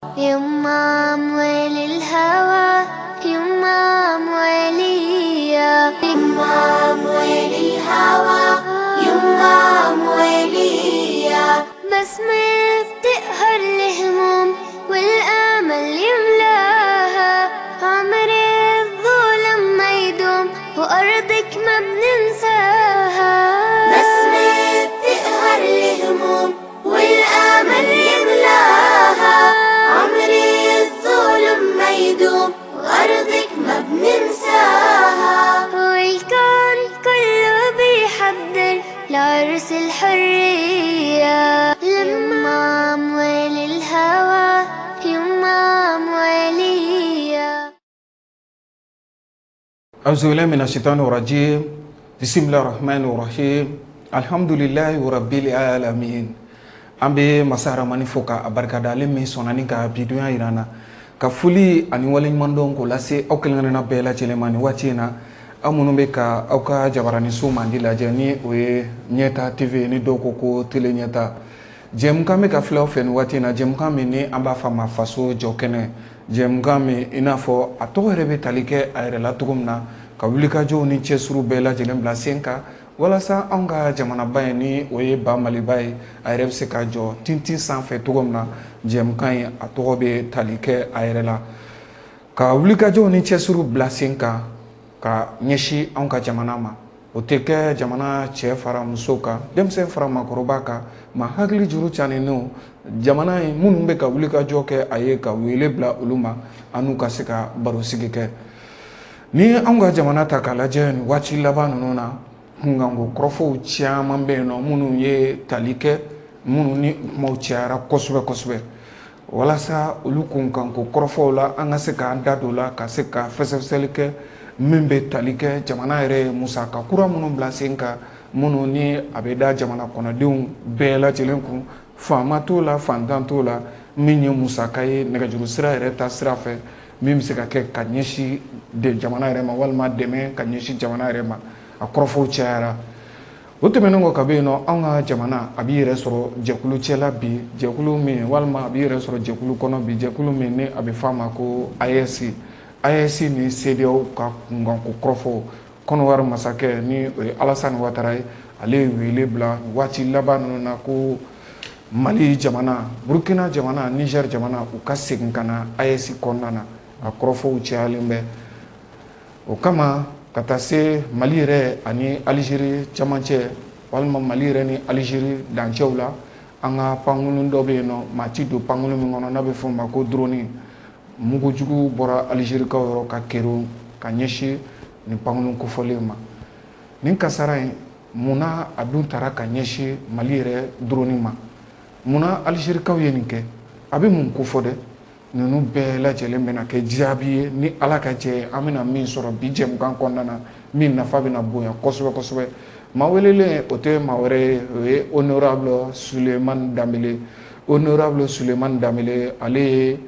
يما أموال الهوى، يما أمواليا، يما أموال الهوى، يما أمواليا. بسمة بتقهر الهموم والآمل يملاها، عمر الظلم ما يدوم وأرضك ما بننساها. بسمة بتقهر الهموم والآمل يملاها، عمر الظلم ما يدوم وأرضك ما بننساها. والكون كله بيحضر لعرس الحرية، لما أموال الهوى، يما أموالية. أعوذ بالله من الشيطان الرجيم. بسم الله الرحمن الرحيم. الحمد لله رب العالمين. An bɛ masa Ramani fo ka a barikada, ale min sɔnna ni ka bi donya yira an na, ka foli ani waleɲumandɔn k'o lase aw kelen-kelenna bɛɛ lajɛlen ma nin waati in na, aw minnu bɛ ka aw ka jabaraniso mandi lajɛ, ni o ye Ɲɛta TV, ni dɔw ko ko Télé Ɲɛta. Jɛmukan bɛ ka filɛ aw fɛ nin waati in na, jɛmukan min ni an b'a fɔ a ma Faso Jɔ Kɛnɛ, jɛmukan min i n'a fɔ a tɔgɔ yɛrɛ bɛ tali kɛ a yɛrɛ la cogo min na, ka wulikajɔw ni cɛsiriw bɛɛ lajɛlen bila sen kan walasa anw ka jamanaba in, ni o ye ba Maliba ye, a yɛrɛ bɛ se ka jɔ tintin sanfɛ cogo min na. Jɛmukan in, a tɔgɔ bɛ tali kɛ a yɛrɛ la, ka wulikajɔw ni cɛsiriw bila sen kan ka ɲɛsin anw ka jamana ma. O tɛ kɛ jamana cɛ fara muso kan, denmisɛn fara maakɔrɔba kan, maa hakili juru canenw, jamana in minnu bɛ ka wulikajɔ kɛ a ye, ka wele bila olu ma, an n'u ka se ka barosigi kɛ. Ni anw ka jamana ta k'a lajɛ nin waati laban ninnu na, kunkanko kɔrɔfɔw caman bɛ yen nɔ minnu ye tali kɛ, minnu ni kumaw cayara kosɛbɛ kosɛbɛ. Walasa olu kunkanko kɔrɔfɔw la, an ka se k'an da don la, ka se ka fɛsɛfɛsɛli kɛ min bɛ tali kɛ jamana yɛrɛ ye musaka kura minnu bila sen kan, minnu ni a bɛ da jamana kɔnɔdenw bɛɛ lajɛlen kun, faama t'o la, fantan t'o la, min ye musaka ye nɛgɛjuru sira yɛrɛ ta sira fɛ, min bɛ se ka kɛ ka ɲɛsin de jamana yɛrɛ ma, walima dɛmɛ ka ɲɛsin jamana yɛrɛ ma. A kɔrɔfɔw cayara. O tɛmɛnen kɔ ka bɔ yen nɔ, anw ka jamana a b'i yɛrɛ sɔrɔ jɛkulu cɛla bi, jɛkulu min, walima a b'i yɛrɛ sɔrɔ jɛkulu kɔnɔ bi, jɛkulu min ni a bɛ f'a ma ko AES. AES ni CEDEAO ka kunkanko kɔrɔfɔw, Kɔnɔwari masakɛ, ni o ye Alassane Ouattara ye, ale ye wele bila waati laban ninnu na ko Mali jamana, Burukina jamana, Niger jamana, u ka segin ka na AES kɔnɔna na. A kɔrɔfɔw cayalen bɛ. O kama, ka taa se Mali yɛrɛ ani Algérie camancɛ, walima Mali yɛrɛ ni Algérie dancɛw la, an ka pankurun dɔ bɛ yen nɔ, maa ti don pankurun min kɔnɔ, n'a bɛ f'o ma ko drone, mugujugu bɔra Algérikaw yɔrɔ ka kerun ka ɲɛsin nin pankurun kofɔlen ma. Nin kasara in, munna a dun taara ka ɲɛsin Mali yɛrɛ drone ma? Munna Algérikaw ye nin kɛ? A bɛ mun kofɔ dɛ? Ninnu bɛɛ lajɛlen bɛna kɛ jaabi ye ni Ala ka jɛ, an bɛna min sɔrɔ bi jɛmukan kɔnɔna na, min nafa bɛna bonya kosɛbɛ kosɛbɛ. Maa welelen, o tɛ maa wɛrɛ ye, o ye honorable Sulemani Danbele. Honorable Sulemani Danbele, ale ye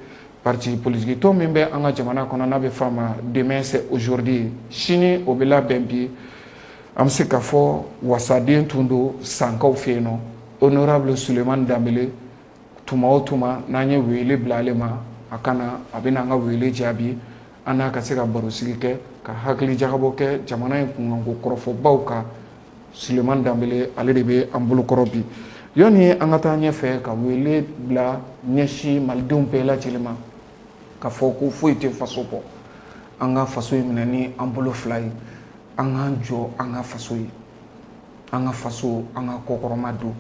parti politique tɔn min bɛ an ka jamana kɔnɔ, n'a bɛ f'a ma Demain c'est aujourd'hui, sini o bɛ labɛn bi, an bɛ se k'a fɔ wasaden tun don Sankaw fɛ yen nɔ. Honorable Sulemani Danbele, tuma o tuma n'an ye wele bila ale ma, a kana, a bɛ n'an ka wele jaabi, an n'a ka se ka barosigi kɛ, ka hakili jagabɔ kɛ jamana in kunkanko kɔrɔfɔbaw kan. Sulemani Danbele, ale de bɛ an bolokɔrɔ bi. Yanni an ka taa ɲɛfɛ, ka wele bila ɲɛsin malidenw bɛɛ lajɛlen ma, ka fɔ ko foyi tɛ faso bɔ. An ka faso in minɛ ni an bolo fila ye, an k'an jɔ an ka faso ye, an ka faso, an ka kɔkɔrɔma don.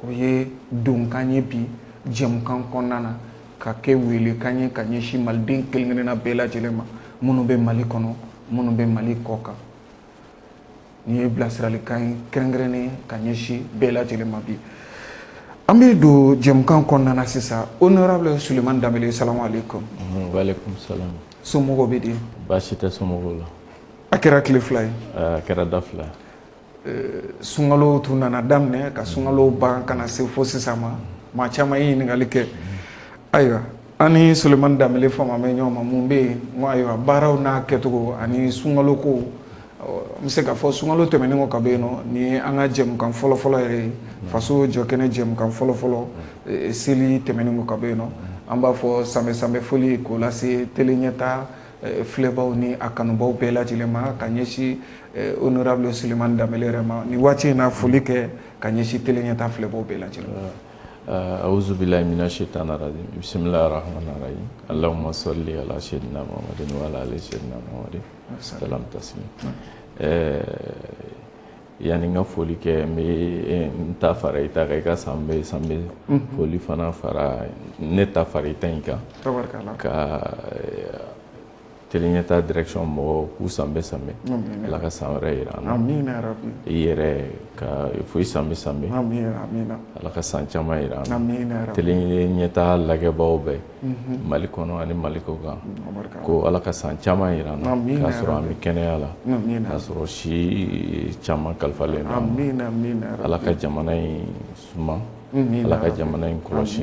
O ye donkan ye bi jɛmukan kɔnɔna na, ka kɛ welekan ye ka ɲɛsin maliden kelen kelenna bɛɛ lajɛlen ma, minnu bɛ Mali kɔnɔ, minnu bɛ Mali kɔ kan. Nin ye bilasiralikan ye kɛrɛnkɛrɛnnen ka ɲɛsin bɛɛ lajɛlen ma. Bi, an bɛ don jɛmukan kɔnɔna na sisan. Honorable Sulemani Danbele, salamu aleykum. Waaleykum salam. Somɔgɔw bɛ di? Baasi tɛ somɔgɔw la. A kɛra tile 2 ye. A kɛra da 2. Sunkalo tun nana daminɛ ka sunkalo ban ka na se fo sisan ma, maa caman ye ɲininkali kɛ. Ayiwa, an ni Sulemani Danbele fama bɛ ɲɔgɔn ma, mun bɛ yen? N ko ayiwa, baaraw n'a kɛcogo ani sunkalo ko. N bɛ se k'a fɔ sunkalo tɛmɛnen kɔ ka bɔ yen nɔ, nin ye an ka jɛmukan fɔlɔ-fɔlɔ yɛrɛ ye, Faso Jɔkɛnɛ jɛmukan fɔlɔ-fɔlɔ, seli tɛmɛnen kɔ ka bɔ yen nɔ. An b'a fɔ sanbɛ sanbɛ foli k'o lase Télé Ɲɛta filɛbaw ni a kanubaw bɛɛ lajɛlen ma, ka ɲɛsin honorable Sulemani Danbele yɛrɛ ma nin waati in na. Foli kɛ ka ɲɛsin Télé Ɲɛta filɛbaw bɛɛ lajɛlen ma. أعوذ بالله من الشيطان الرجيم، بسم الله الرحمن الرحيم، اللهم صل على سيدنا محمد وعلى آل سيدنا محمد سلام تسليم. Yani n ka foli kɛ, n bɛ n ta fara i ta kan, i ka sanbɛ sanbɛ foli fana fara ne ta fara i ta in kan, ka Télé Ɲɛta direction mɔgɔw k'u sanbɛ sanbɛ, Ala ka san wɛrɛ yira an na. I yɛrɛ ka fo i sanbɛ sanbɛ, Ala ka san caman yira an na. Télé Ɲɛta lajɛbaw bɛɛ, Mali kɔnɔ ani Mali kɔ kan, ko Ala ka san caman yira an na, k'a sɔrɔ an bɛ kɛnɛya la, k'a sɔrɔ si caman kalifalen don an ma. Ala ka jamana in suma, Ala ka jamana in kɔlɔsi.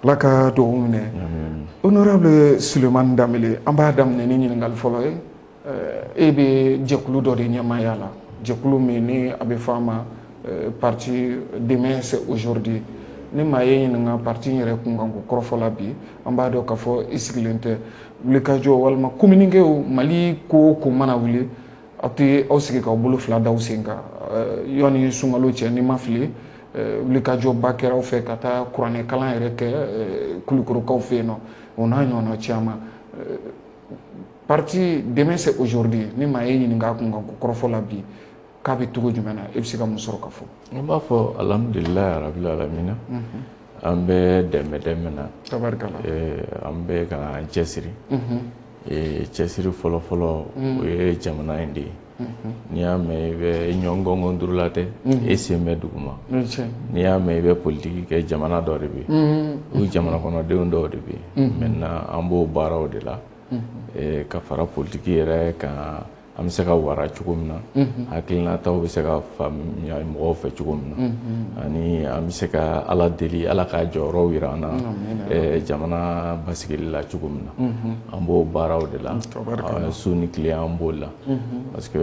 Ala ka dugawu minɛ. Honorable Sulemani Danbele, an b'a daminɛ ni ɲininkali fɔlɔ ye. E bɛ jɛkulu dɔ de ɲɛmaaya la, jɛkulu min ni a bɛ fɔ a ma parti Demain c'est aujourd'hui. Ni maa ye ɲininka parti in yɛrɛ kunkanko kɔrɔfɔ la bi, an b'a dɔn k'a fɔ i sigilen tɛ. Wulikajɔ walima communiqué, Mali ko o ko mana wuli, aw tɛ aw sigi k'aw bolo fila da aw sen kan. Yanni sunkalo cɛ, n'i ma fili, wulikajɔba kɛra aw fɛ ka taa kuranɛ kalan yɛrɛ kɛ Kulukorokaw fɛ yen nɔ, o n'a ɲɔgɔnna caman. Parti Demain c'est aujourd'hui, ni maa ye ɲininka a kunkanko kɔrɔfɔ la bi, k'a bɛ cogo jumɛn na, e bɛ se ka mun sɔrɔ ka fɔ? An b'a fɔ alhamdulilayi rabil alamina. An bɛ dɛmɛ dɛmɛ na. Tabarikala. An bɛ ka an cɛsiri. Cɛsiri fɔlɔ-fɔlɔ, o ye jamana in de ye. N'i y'a mɛn i bɛ ɲɔgɔn duuru la tɛ, e sen bɛ duguma. N'i y'a mɛn i bɛ politiki kɛ, jamana dɔ de bɛ yen, o jamana kɔnɔdenw dɔw de bɛ yen. Maintenant, an b'o baaraw de la ka fara politiki yɛrɛ kan, an bɛ se ka wara cogo min na, hakilinataw bɛ se ka faamuya mɔgɔw fɛ cogo min na, ani an bɛ se ka Ala deli, Ala ka jɔyɔrɔw yira an na jamana basigili la cogo min na. An b'o baaraw de la su ni tile, an b'o la, parce que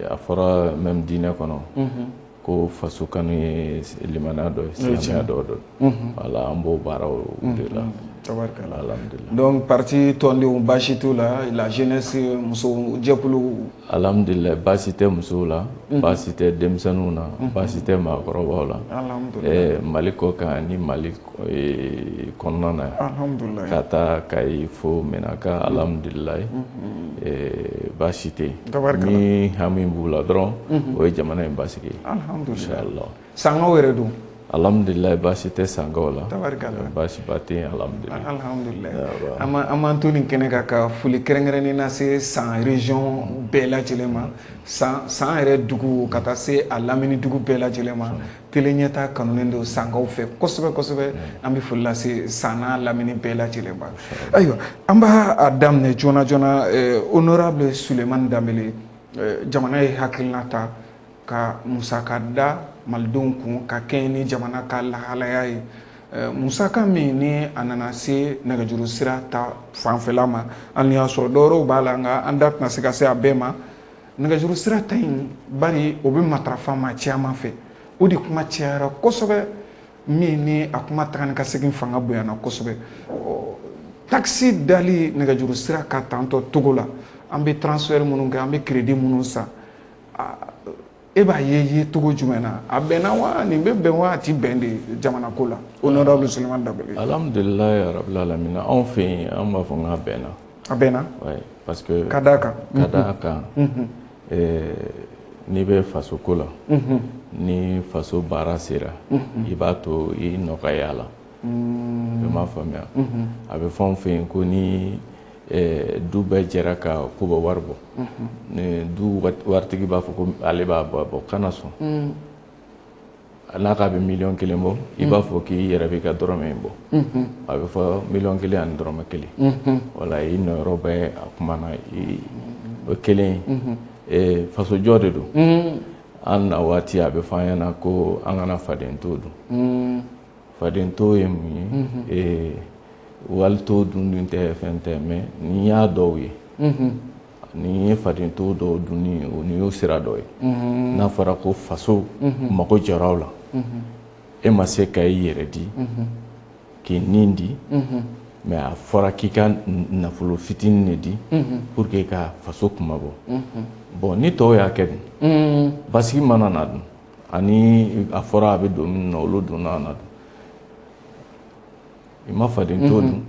a fɔra même diinɛ kɔnɔ ko faso kanu ye limaniya dɔ ye, silamɛya dɔ don. Voilà, an b'o baaraw de la. Tabarikala. Alhamdulillah. Donc parti tɔndenw, baasi t'u la, la jeunesse, muso jɛkulu? Alhamdulillah, baasi tɛ musow la, baasi tɛ denmisɛnninw na, baasi tɛ maakɔrɔbaw la. Alhamdulillah. Mali kɔ kan ni Mali kɔnɔna na yan, alhamdulillah, ka taa Kayi fo Menaka, alhamdulillah, baasi tɛ yen. Tabarikala. Ni hami b'u la dɔrɔn, o ye jamana in basigi ye. Alhamdulillah. Inshallah. Sangaw yɛrɛ dun? Alhamdulillah, baasi tɛ sangaw la. Tabarikala. Baasiba tɛ yen, alhamdulillah. Alhamdulillah. An b'an to nin kɛnɛ kan ka foli kɛrɛnkɛrɛnnen lase San région bɛɛ lajɛlen ma, San yɛrɛ dugu ka taa se a lamini dugu bɛɛ lajɛlen ma. Télé Ɲɛta kanunen don Sankaw fɛ kosɛbɛ kosɛbɛ. An bɛ foli lase San n'a lamini bɛɛ lajɛlen ma. Ayiwa, an b'a a daminɛ joona joona. Honorable Sulemani Danbele, jamana ye hakilina ta ka musaka da malidenw kun ka kɛɲɛ ni jamana ka lahalaya ye. Musaka min ni a nana se nɛgɛjuru sira ta fanfɛla ma, hali ni y'a sɔrɔ dɔwɛrɛw b'a la, nka an da tɛna se ka se a bɛɛ ma. Nɛgɛjuru sira ta in, bari o bɛ matarafa maa caman fɛ, o de kuma cayara kosɛbɛ, min ni a kuma taga ni ka segin fanga bonyana kosɛbɛ. Taxe dali nɛgɛjuru sira ka tantɔ togo la, an bɛ transfert minnu kɛ, an bɛ crédit minnu san, e b'a ye cogo jumɛn na? A bɛnna wa? Nin bɛ bɛn wa? A ti bɛn de jamana ko la, honorable Sulemani Danbele? Alhamdulilayi rabil alamina. Anw fɛ yen, an b'a fɔ k'a bɛnna. A bɛnna? Ouais, parce que Ka d'a kan? Ka d'a kan, n'i bɛ faso ko la, ni faso baara sera, i b'a to i nɔ ka y'a la. I m'a faamuya? A bɛ fɔ anw fɛ yen ko ni du bɛɛ jɛra ka ko bɛ wari bɔ, ni du waritigi b'a fɔ ko ale b'a bɔ, kana sɔn. N'a k'a bɛ miliyɔn 1 bɔ, i b'a fɔ k'i yɛrɛ b'i ka dɔrɔmɛ bɔ, a bɛ fɔ miliyɔn 1 ani dɔrɔmɛ 1. Wala i nɔyɔrɔ bɛ a kuma na, o kelen ye. Fasojɔ de don. An na waati, a bɛ fɔ an ɲɛna ko an kana faden to dun. Faden to ye mun ye? Wali to dun dun tɛ, fɛn tɛ, mais n'i y'a dɔw ye, ni ye faden to dɔw dunni o ni y'o sira dɔ ye. N'a fɔra ko faso mago jɔra aw la. E ma se ka i yɛrɛ di, k'i nin di, mais a fɔra k'i ka nafolo fitinin de di pour que ka faso kunmabɔ. Bon, ni tɔw y'a kɛ dun, basigi mana na dun, ani a fɔra a bɛ don minnu na, olu donna na dun, i ma faden to dun,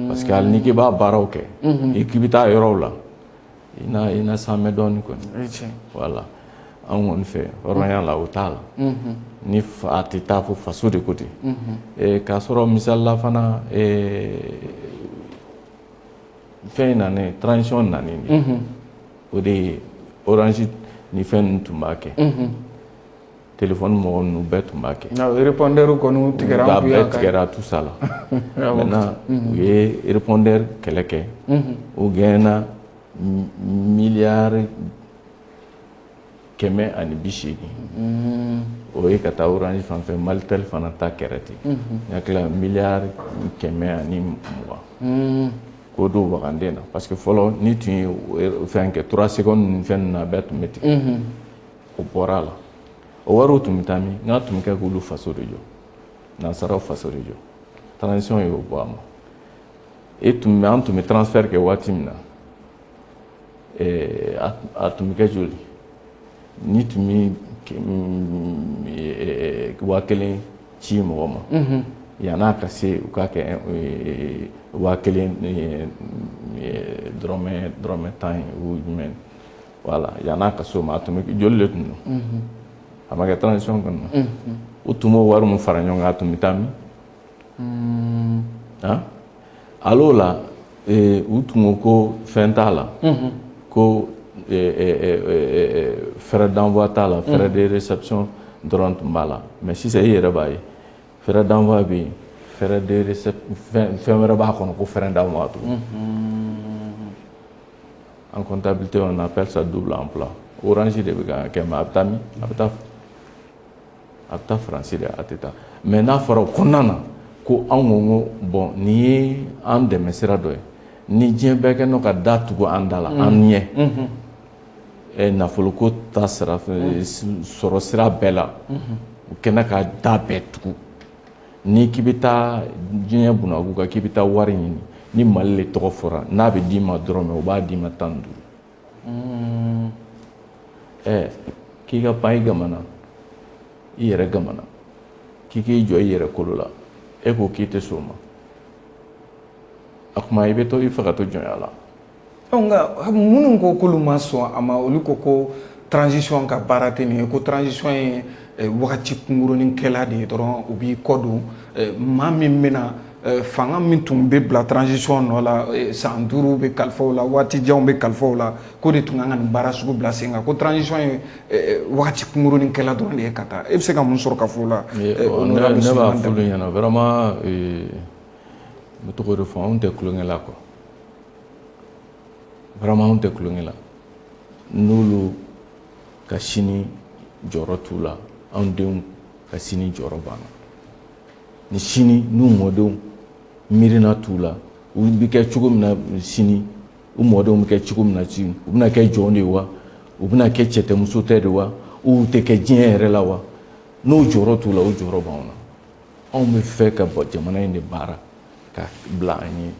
parce que hali n'i k'i b'a baaraw kɛ, i k'i bɛ taa yɔrɔw la, i na sanmɛ dɔɔnin kɔni. Voilà, an kɔni fɛ hɔrɔnya la, o t'a la. Ni a tɛ taa fo faso de ko ten. K'a sɔrɔ misali la fana, fɛn in nanen, transition nanen de, o de ye Orange ni fɛn ninnu tun b'a kɛ, téléphone mɔgɔ ninnu bɛɛ tun b'a kɛ. Répondeur kɔni tigɛra an kun. Bɛɛ tigɛra, tout ça la. Maintenant, u ye répondeur kɛlɛ kɛ, u gɛnna 180 miliyari. O ye ka taa Orange fan fɛ. Malitel fana ta kɛra ten. N hakili la 120 miliyari k'o don waganden na, parce que fɔlɔ ni tun ye fɛn kɛ 3 secondes ni fɛn ninnu na, a bɛɛ tun bɛ tigɛ. O bɔra a la. O wariw tun bɛ taa min? N'a tun bɛ kɛ k'olu faso de jɔ, nansaraw faso de jɔ. Transition y'o bɔ a ma. E tun bɛ, an tun bɛ transfert kɛ waati min na, a tun bɛ kɛ joli? Ni tun bɛ 1000 ci mɔgɔ ma, yann'a ka se u k'a kɛ 1000 dɔrɔmɛ 10 ye ou jumɛn, voilà, yann'a ka se o ma, a tun bɛ joli de tun don? A ma kɛ transition kɔnɔ. U tun b'o wari min fara ɲɔgɔn kan, a tun bɛ taa min? Han, al'o la, u tun ko ko fɛn t'a la, ko frais d'envoi t'a la, frais de réception dɔrɔn tun b'a la. Mais sisan i yɛrɛ b'a ye, frais d'envoi bɛ yen, frais de réception, fɛn wɛrɛ b'a kɔnɔ ko frais d'envoi tugun. En comptabilité, on appelle ça double emploi. Orange de bɛ ka kɛ, mais a bɛ taa min? A bɛ taa Faransi de, a tɛ taa. Mais n'a fɔra o kɔnɔna na ko anw ko ko bon, nin ye an dɛmɛ sira dɔ ye, ni diɲɛ bɛɛ kɛ n'o ka da tugu an da la, an ɲɛ nafoloko ta sira fɛ, sɔrɔ sira bɛɛ la, u kɛnɛ ka da bɛɛ tugu. N'i k'i bɛ taa diɲɛ bunakun kan, k'i bɛ taa wari ɲini, ni Mali le tɔgɔ fɔra, n'a bɛ d'i ma dɔrɔmɛ, u b'a d'i ma 15. Ɛ, k'i ka pan i gamana, i yɛrɛ gamana, k'i k'i jɔ i yɛrɛ kolo la, e ko k'i tɛ sɔn o ma, a kuma i bɛ to i fɛ ka to jɔnya la. Nka minnu ko k'olu ma sɔn a ma, olu ko ko transition ka baara tɛ nin ye, ko transition ye wagati kunkurunin de ye dɔrɔn, u b'i kɔ don. Maa min bɛna fanga min tun bɛ bila transition nɔ la, san 5 bɛ kalifa o la, waati janw bɛ kalifa o la, k'o de tun kan ka nin baara sugu bila sen kan, ko transition ye wagati kunkurunin dɔrɔn de ye ka taa. E bɛ se ka mun sɔrɔ ka fɔ o la? Ne b'a f'olu ɲɛna vraiment, n bɛ tɔgɔ de fɔ, anw tɛ tulonkɛ la quoi, vraiment anw tɛ tulonkɛ la. N'olu ka sini jɔyɔrɔ t'u la, anw denw ka sini jɔyɔrɔ banna. Ni sini n'u mɔdenw miirina t'u la, u bɛ kɛ cogo min na sini, u mɔdenw bɛ kɛ cogo min na sini, u bɛna kɛ jɔn de ye wa, u bɛna kɛ cɛ tɛ muso tɛ de wa, u tɛ kɛ diɲɛ yɛrɛ la wa, n'o jɔyɔrɔ t'u la, o jɔyɔrɔ b'anw na. Anw bɛ fɛ ka bɔ jamana in de baara ka bila an ye,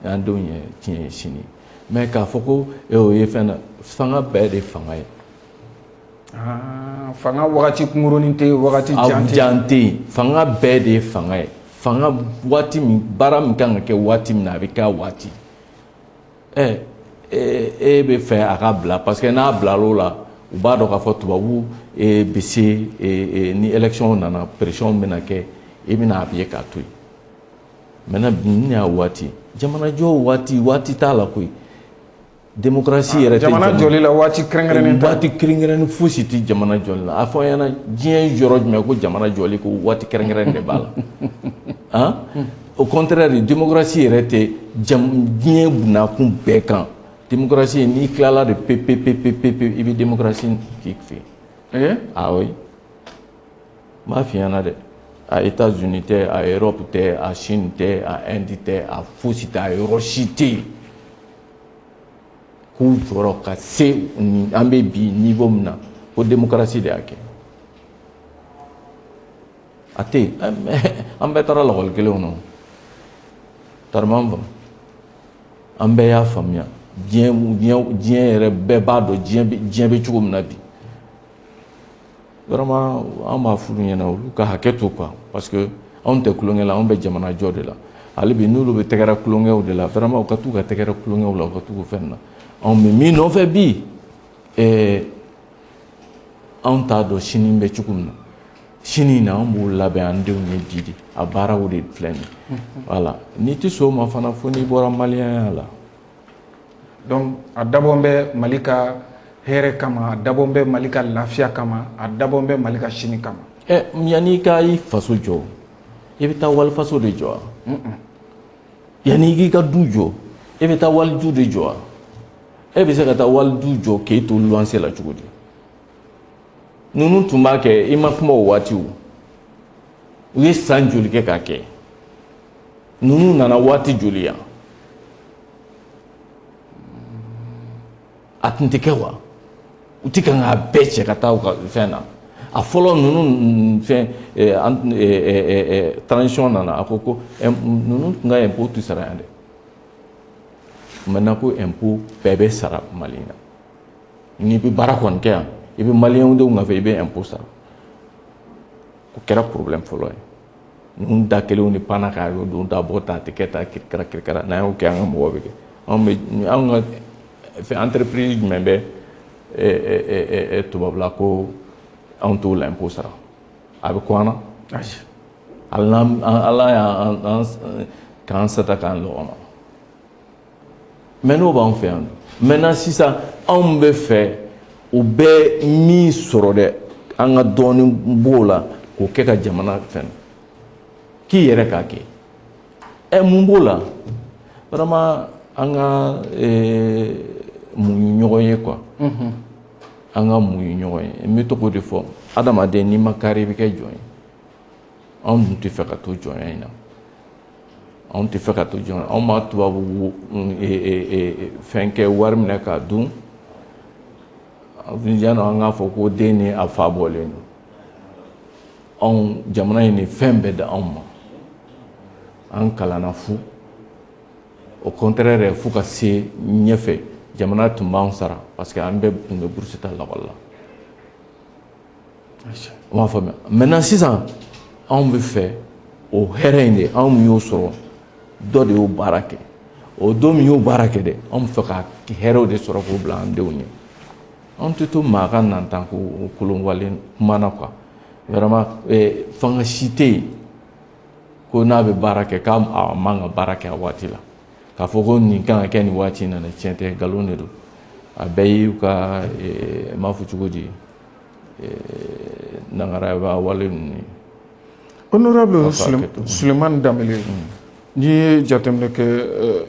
an denw ye tiɲɛ ye sini. Mais k'a fɔ ko o ye fɛn na, fanga bɛɛ de fanga ye. Fanga wagati kunkurunin tɛ yen, wagati jan tɛ yen. Jan tɛ yen. Fanga bɛɛ de ye fanga ye. Fanga waati min, baara min kan ka kɛ waati min na, a bɛ kɛ a waati. Ɛ, e bɛ fɛ a ka bila, parce que n'a bilal'o la, u b'a dɔn k'a fɔ tubabu bɛ se ni élection nana, pression bɛna kɛ, i bɛna a ye k'a to yen. Maintenant, nin y'a waati, jamanajɔ waati, waati t'a la koyi. Démocratie yɛrɛ tɛ. Jamana jɔli la, waati kɛrɛnkɛrɛnnen tɛ. Waati kɛrɛnkɛrɛnnen fosi tɛ jamana jɔli la. A fɔ an ɲɛna, diɲɛ yɔrɔ jumɛn ko jamana jɔli ko waati kɛrɛnkɛrɛnnen de b'a la? Han, au contraire, démocratie yɛrɛ tɛ diɲɛ bunakun bɛɛ kan. Démocratie, n'i tilala de pe pe pe pe pe pe, i bɛ démocratie k'i fɛ yen. Ah oui, n b'a f'i ɲɛna dɛ, a États-Unis tɛ, a Europe tɛ, a Chine tɛ, a Inde tɛ, a fosi tɛ, a yɔrɔ si tɛ yen k'u jɔrɔ ka se an bɛ bi niveau min na ko démocratie de y'a kɛ. A tɛ yen. An bɛɛ taara lakɔli kelenw na, tarima faamu, an bɛɛ y'a faamuya. Diɲɛ yɛrɛ bɛɛ b'a dɔn diɲɛ bɛ cogo min na bi. Vraiment, an b'a f'olu ɲɛna, olu ka hakɛ to quoi, parce que anw tɛ tulonkɛ la, anw bɛ jamana jɔ de la. Hali bi n'olu bɛ tɛgɛrɛ tulonkɛw de la, vraiment, u ka t'u ka tɛgɛrɛ tulonkɛw la, u ka t'u ka fɛn na. Anw bɛ min nɔfɛ bi, anw t'a dɔn sini bɛ cogo min na. Sini na, an b'o labɛn an denw ye bi de. A baaraw de filɛ nin ye. Voilà, n'i tɛ sɔn o ma fana, fo n'i bɔra maliyɛnya la. Donc a dabɔn bɛ Mali ka hɛrɛ kama, a dabɔn bɛ Mali ka lafiya kama, a dabɔn bɛ Mali ka sini kama. Yanni i ka i faso jɔ, i bɛ taa walifaso de jɔ wa? Yanni i k'i ka du jɔ, e bɛ taa walidu de jɔ wa? E bɛ se ka taa walidu jɔ k'e to luwanse la cogo di? Ninnu tun b'a kɛ, i ma kuma o waati. O u ye san joli kɛ k'a kɛ? Ninnu nana waati joli yan? A tun tɛ kɛ wa? U tɛ kan k'a bɛɛ cɛ ka taa u ka fɛn na. A fɔlɔ ninnu fɛn, transition nana, a ko ko ninnu tun ka impôt tɛ sara yan dɛ. Maintenant ko impôt bɛɛ bɛ sara Mali la. N'i bɛ baara kɔni kɛ yan, i bɛ maliyɛnw denw nɔfɛ, i bɛ impôt sara. O kɛra problème fɔlɔ ye. Ninnu da kelenw de panna k'a don da bɔ ta, a tɛ kɛ tan, kirikara kirikara. N'an y'o kɛ, an ka mɔgɔw bɛ kɛ. Anw bɛ anw ka fɛn, entreprise jumɛn bɛ tubabula ko anw t'o la impôt sara? A bɛ ko an na. Ala y'an k'an sata k'an lɔgɔ ma. Mais n'o b'an fɛ yan maintenant, sisan anw bɛ fɛ u bɛ min sɔrɔ dɛ, an ka dɔɔnin b'o la k'o kɛ ka jamana fɛn k'i yɛrɛ k'a kɛ. Mun b'o la? Vraiment, an ka muɲu ɲɔgɔn ye quoi, an ka muɲu ɲɔgɔn ye. N bɛ to k'o de fɔ, adamaden, n'i ma kari, i bɛ kɛ jɔn ye. Anw dun tɛ fɛ ka to jɔnya in na, anw tɛ fɛ ka to jɔnya. Anw ma tubabu fɛn kɛ wari minɛ k'a dun. Yanni an k'a fɔ ko den ni a fa bɔlen don, anw jamana in ni fɛn bɛɛ da anw ma. An kalanna fu, au contraire, fo ka se ɲɛfɛ, jamana tun b'an sara, parce que an bɛɛ tun bɛ bourse ta lakɔli la. O m'a faamuya. Maintenant sisan, anw bɛ fɛ o hɛrɛ in de, anw min y'o sɔrɔ, dɔ de y'o baara kɛ. O don min y'o baara kɛ dɛ, anw bɛ fɛ ka hɛrɛw de sɔrɔ k'o bila an denw ɲɛ. Anw tɛ to maa ka nantan ko kolonwalen kuma na quoi. Vraiment, fanga si tɛ yen ko n'a bɛ baara kɛ k'a man ka baara kɛ a waati la, k'a fɔ ko nin kan ka kɛ nin waati in na, tiɲɛ tɛ, nkalon de don. A bɛɛ y'u ka, n b'a fɔ cogo di, nangaraya wale ninnu ye. Honorable Sulemani Danbele, n'i ye jateminɛ kɛ,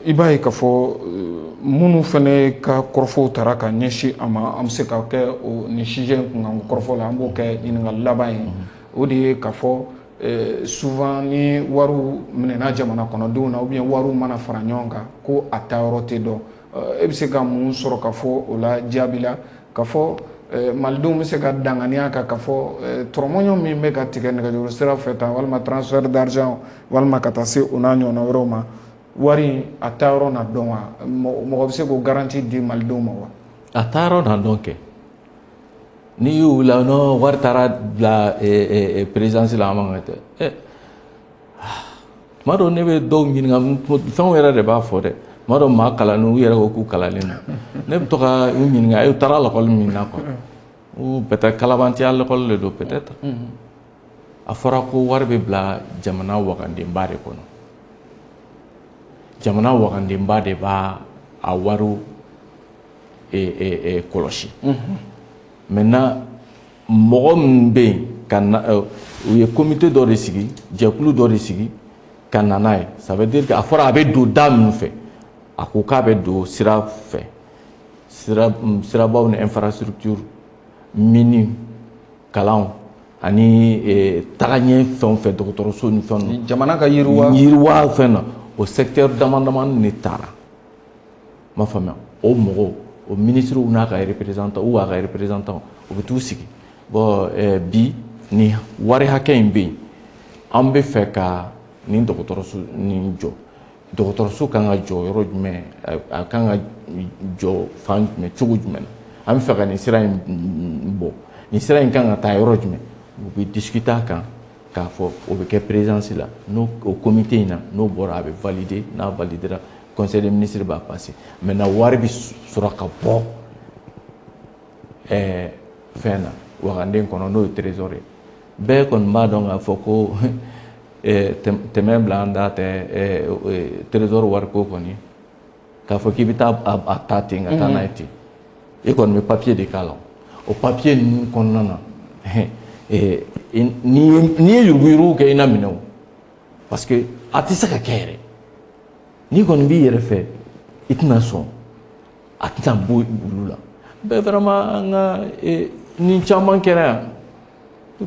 i b'a ye k'a fɔ minnu fana ka kɔrɔfɔw tara ka ɲɛsin a ma, an bɛ se ka kɛ o nin sujet in kunkan kɔrɔfɔ la, an b'o kɛ ɲininkali laban ye. O de ye k'a fɔ souvent ni wariw minɛna jamana kɔnɔdenw na, ou bien wariw mana fara ɲɔgɔn kan, ko a taayɔrɔ tɛ dɔn. E bɛ se ka mun sɔrɔ ka fɔ o la jaabi la, ka fɔ malidenw bɛ se ka danganiya kan ka fɔ tɔrɔmɔɲɔ min bɛ ka tigɛ nɛgɛjuru sira fɛ tan, walima transfert d'argent, walima ka taa se o n'a ɲɔgɔnna wɛrɛw ma, wari in a taayɔrɔ na dɔn wa? Mɔgɔ bɛ se k'o garantie di malidenw ma wa? A taayɔrɔ na dɔn kɛ. N'i y'u wuli, non, wari taara bila présidence la, an man ka tɛ. Tuma dɔw ne bɛ dɔw ɲininka, fɛnw yɛrɛ de b'a fɔ dɛ. Tuma dɔw maa kalannen, u yɛrɛ ko k'u kalannen don. Ne bɛ to ka u ɲininka, u taara lakɔli min na quoi, ou peut-être kalabantiya lakɔli de don peut-être. A fɔra ko wari bɛ bila jamana wagandenba de kɔnɔ. Jamana wagandenba de b'a a wariw kɔlɔsi. Maintenant, mɔgɔ min bɛ yen ka na, u ye comité dɔ de sigi, jɛkulu dɔ de sigi ka na n'a ye. Ça veut dire que a fɔra a bɛ don da min fɛ, a ko k'a bɛ don sira fɛ, sirabaw ni infrastructure mini, kalanw ani tagaɲɛ fɛn o fɛn, dɔgɔtɔrɔso ni fɛn ninnu. Jamana ka yiriwa. Yiriwa fɛn na, o secteur dama damani de taara. N m'a faamuya. O mɔgɔw, o ministres n'a ka représentant ou a ka représentant, u bɛ t'u sigi. Bon, bi ni wari hakɛ in bɛ yen. An bɛ fɛ ka nin dɔgɔtɔrɔso nin jɔ, dɔgɔtɔrɔso kan ka jɔ yɔrɔ jumɛn, a kan ka jɔ fan jumɛn, cogo jumɛn na, an bɛ fɛ ka nin sira in bɔ, nin sira in kan ka taa yɔrɔ jumɛn, u bɛ discuter a kan k'a fɔ o bɛ kɛ présidence la. N'o o comité in na, n'o bɔra, a bɛ valider. N'a validera, conseil des ministres b'a passer. Maintenant, wari bɛ sɔrɔ ka bɔ fɛn na, waganden kɔnɔ, n'o ye trésor ye. Bɛɛ kɔni b'a dɔn k'a fɔ ko tɛmɛ bila an da tɛ trésor wariko kɔni, k'a fɔ k'i bɛ taa a ta ten ka taa n'a ye ten. I kɔni bɛ papier de k'a la. O papier ninnu kɔnɔna na, n'i ye yuruguyurugu kɛ, i na minɛ o, parce que a tɛ se ka kɛ yɛrɛ. N'i kɔni b'i yɛrɛ fɛ, i tɛna sɔn, a tɛna bɔ olu la bɛɛ. Vraiment, an ka nin caman kɛra yan.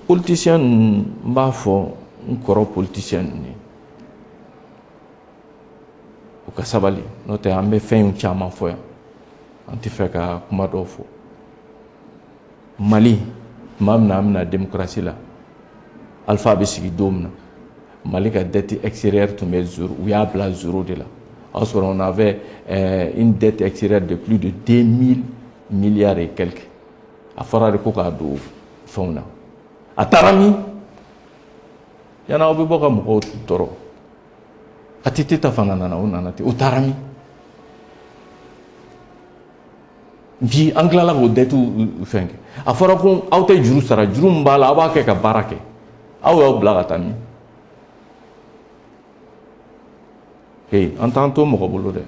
Politicien ninnu, n b'a fɔ n kɔrɔ politicien ninnu ye, u ka sabali, n'o tɛ an bɛ fɛn caman fɔ yan, an tɛ fɛ ka kuma dɔw fɔ. Mali, tuma min na an bɛna démocratie la, Alpha bɛ sigi don min na, Mali ka dette extérieure tun bɛ zéro, u y'a bila zéro de la. O y'a sɔrɔ on avait une dette extérieure de plus de 2000 milliards et quelques. A fɔra de ko k'a don fɛnw na, a taara min? Yanni aw bɛ bɔ ka mɔgɔw tɔɔrɔ, ATT ta fana nana, o nana ten, o taara min? Bi an tilala k'o dette fɛn kɛ. A fɔra ko aw tɛ juru sara, juru min b'a la, aw b'a kɛ ka baara kɛ, aw y'aw bila ka taa min? Hey, an t'an to mɔgɔ bolo dɛ.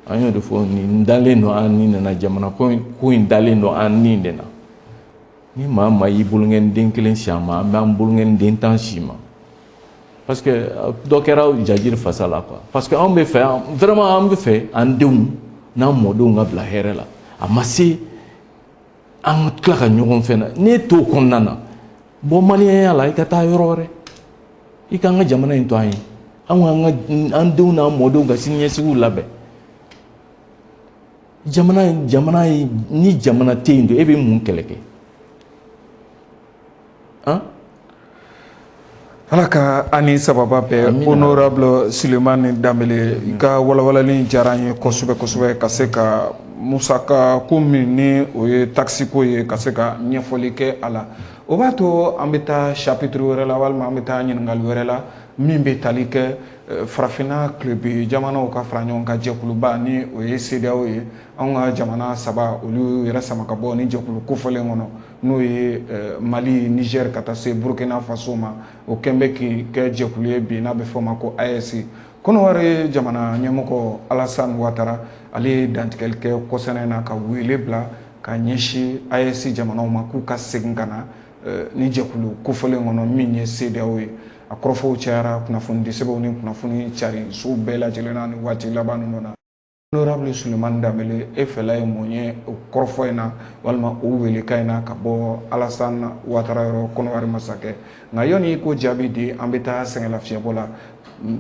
An y'o de fɔ, nin dalen don an ni nana, jamana ko in dalen don an ni de na. Ni maa maa y'i bolonkɛni den kelen si an ma, an b'an bolonkɛni den 10 si ma, parce que dɔ kɛra jajiri fasa la quoi. Parce que anw bɛ fɛ, vraiment an bɛ fɛ an denw n'an mɔdenw ka bila hɛrɛ la. A ma se an tila ka ɲɔgɔn fɛn na. N'e t'o kɔnɔna na, bɔ maliyɛnya la, i ka taa yɔrɔ wɛrɛ, i k'an ka jamana in to an ye, anw ka an denw n'an mɔdenw ka siniɲɛsigiw labɛn. Jamana ni jamana tɛ yen don, e bɛ mun kɛlɛ kɛ? Han, Ala ka ani sababa bɛɛ. Honorable Sulemani Danbele, i ka walawalali diyara an ye kosɛbɛ kosɛbɛ, ka se ka musaka ko min ni o ye taxe ko ye, ka se ka ɲɛfɔli kɛ a la. O b'a to an bɛ taa chapitre wɛrɛ la, walima an bɛ taa ɲininkali wɛrɛ la min bɛ tali kɛ farafinna tilebin jamanaw ka fara ɲɔgɔn kan jɛkuluba ni o ye CEDEAO ye. Anw ka jamana saba, olu yɛrɛ sama ka bɔ ni jɛkulu kofɔlen kɔnɔ, n'o ye Mali, Niger, ka taa se Burkina Faso ma. O kɛn bɛ k'i kɛ jɛkulu ye bi n'a bɛ fɔ o ma ko AES. Kɔnɔwari jamana ɲɛmɔgɔ Alassane Ouattara, ale ye dantigɛli kɛ kɔsɛnɛ na ka wele bila ka ɲɛsin AES jamanaw ma k'u ka segin ka na ni jɛkulu kofɔlen kɔnɔ min ye CEDEAO ye. A kɔrɔfɔw cayara kunnafoni sɛbɛnw ni kunnafoni cari so bɛɛ lajɛlen na ni waati laban ninnu na. Honorable Sulemani Danbele, e fɛla ye mun ye o kɔrɔfɔ in na, walima o welekan in na ka bɔ Alassane Ouattara yɔrɔ, Kɔnɔwari masakɛ? Nka yanni i ko jaabi di, an bɛ taa sɛgɛnlafiɲɛbɔ la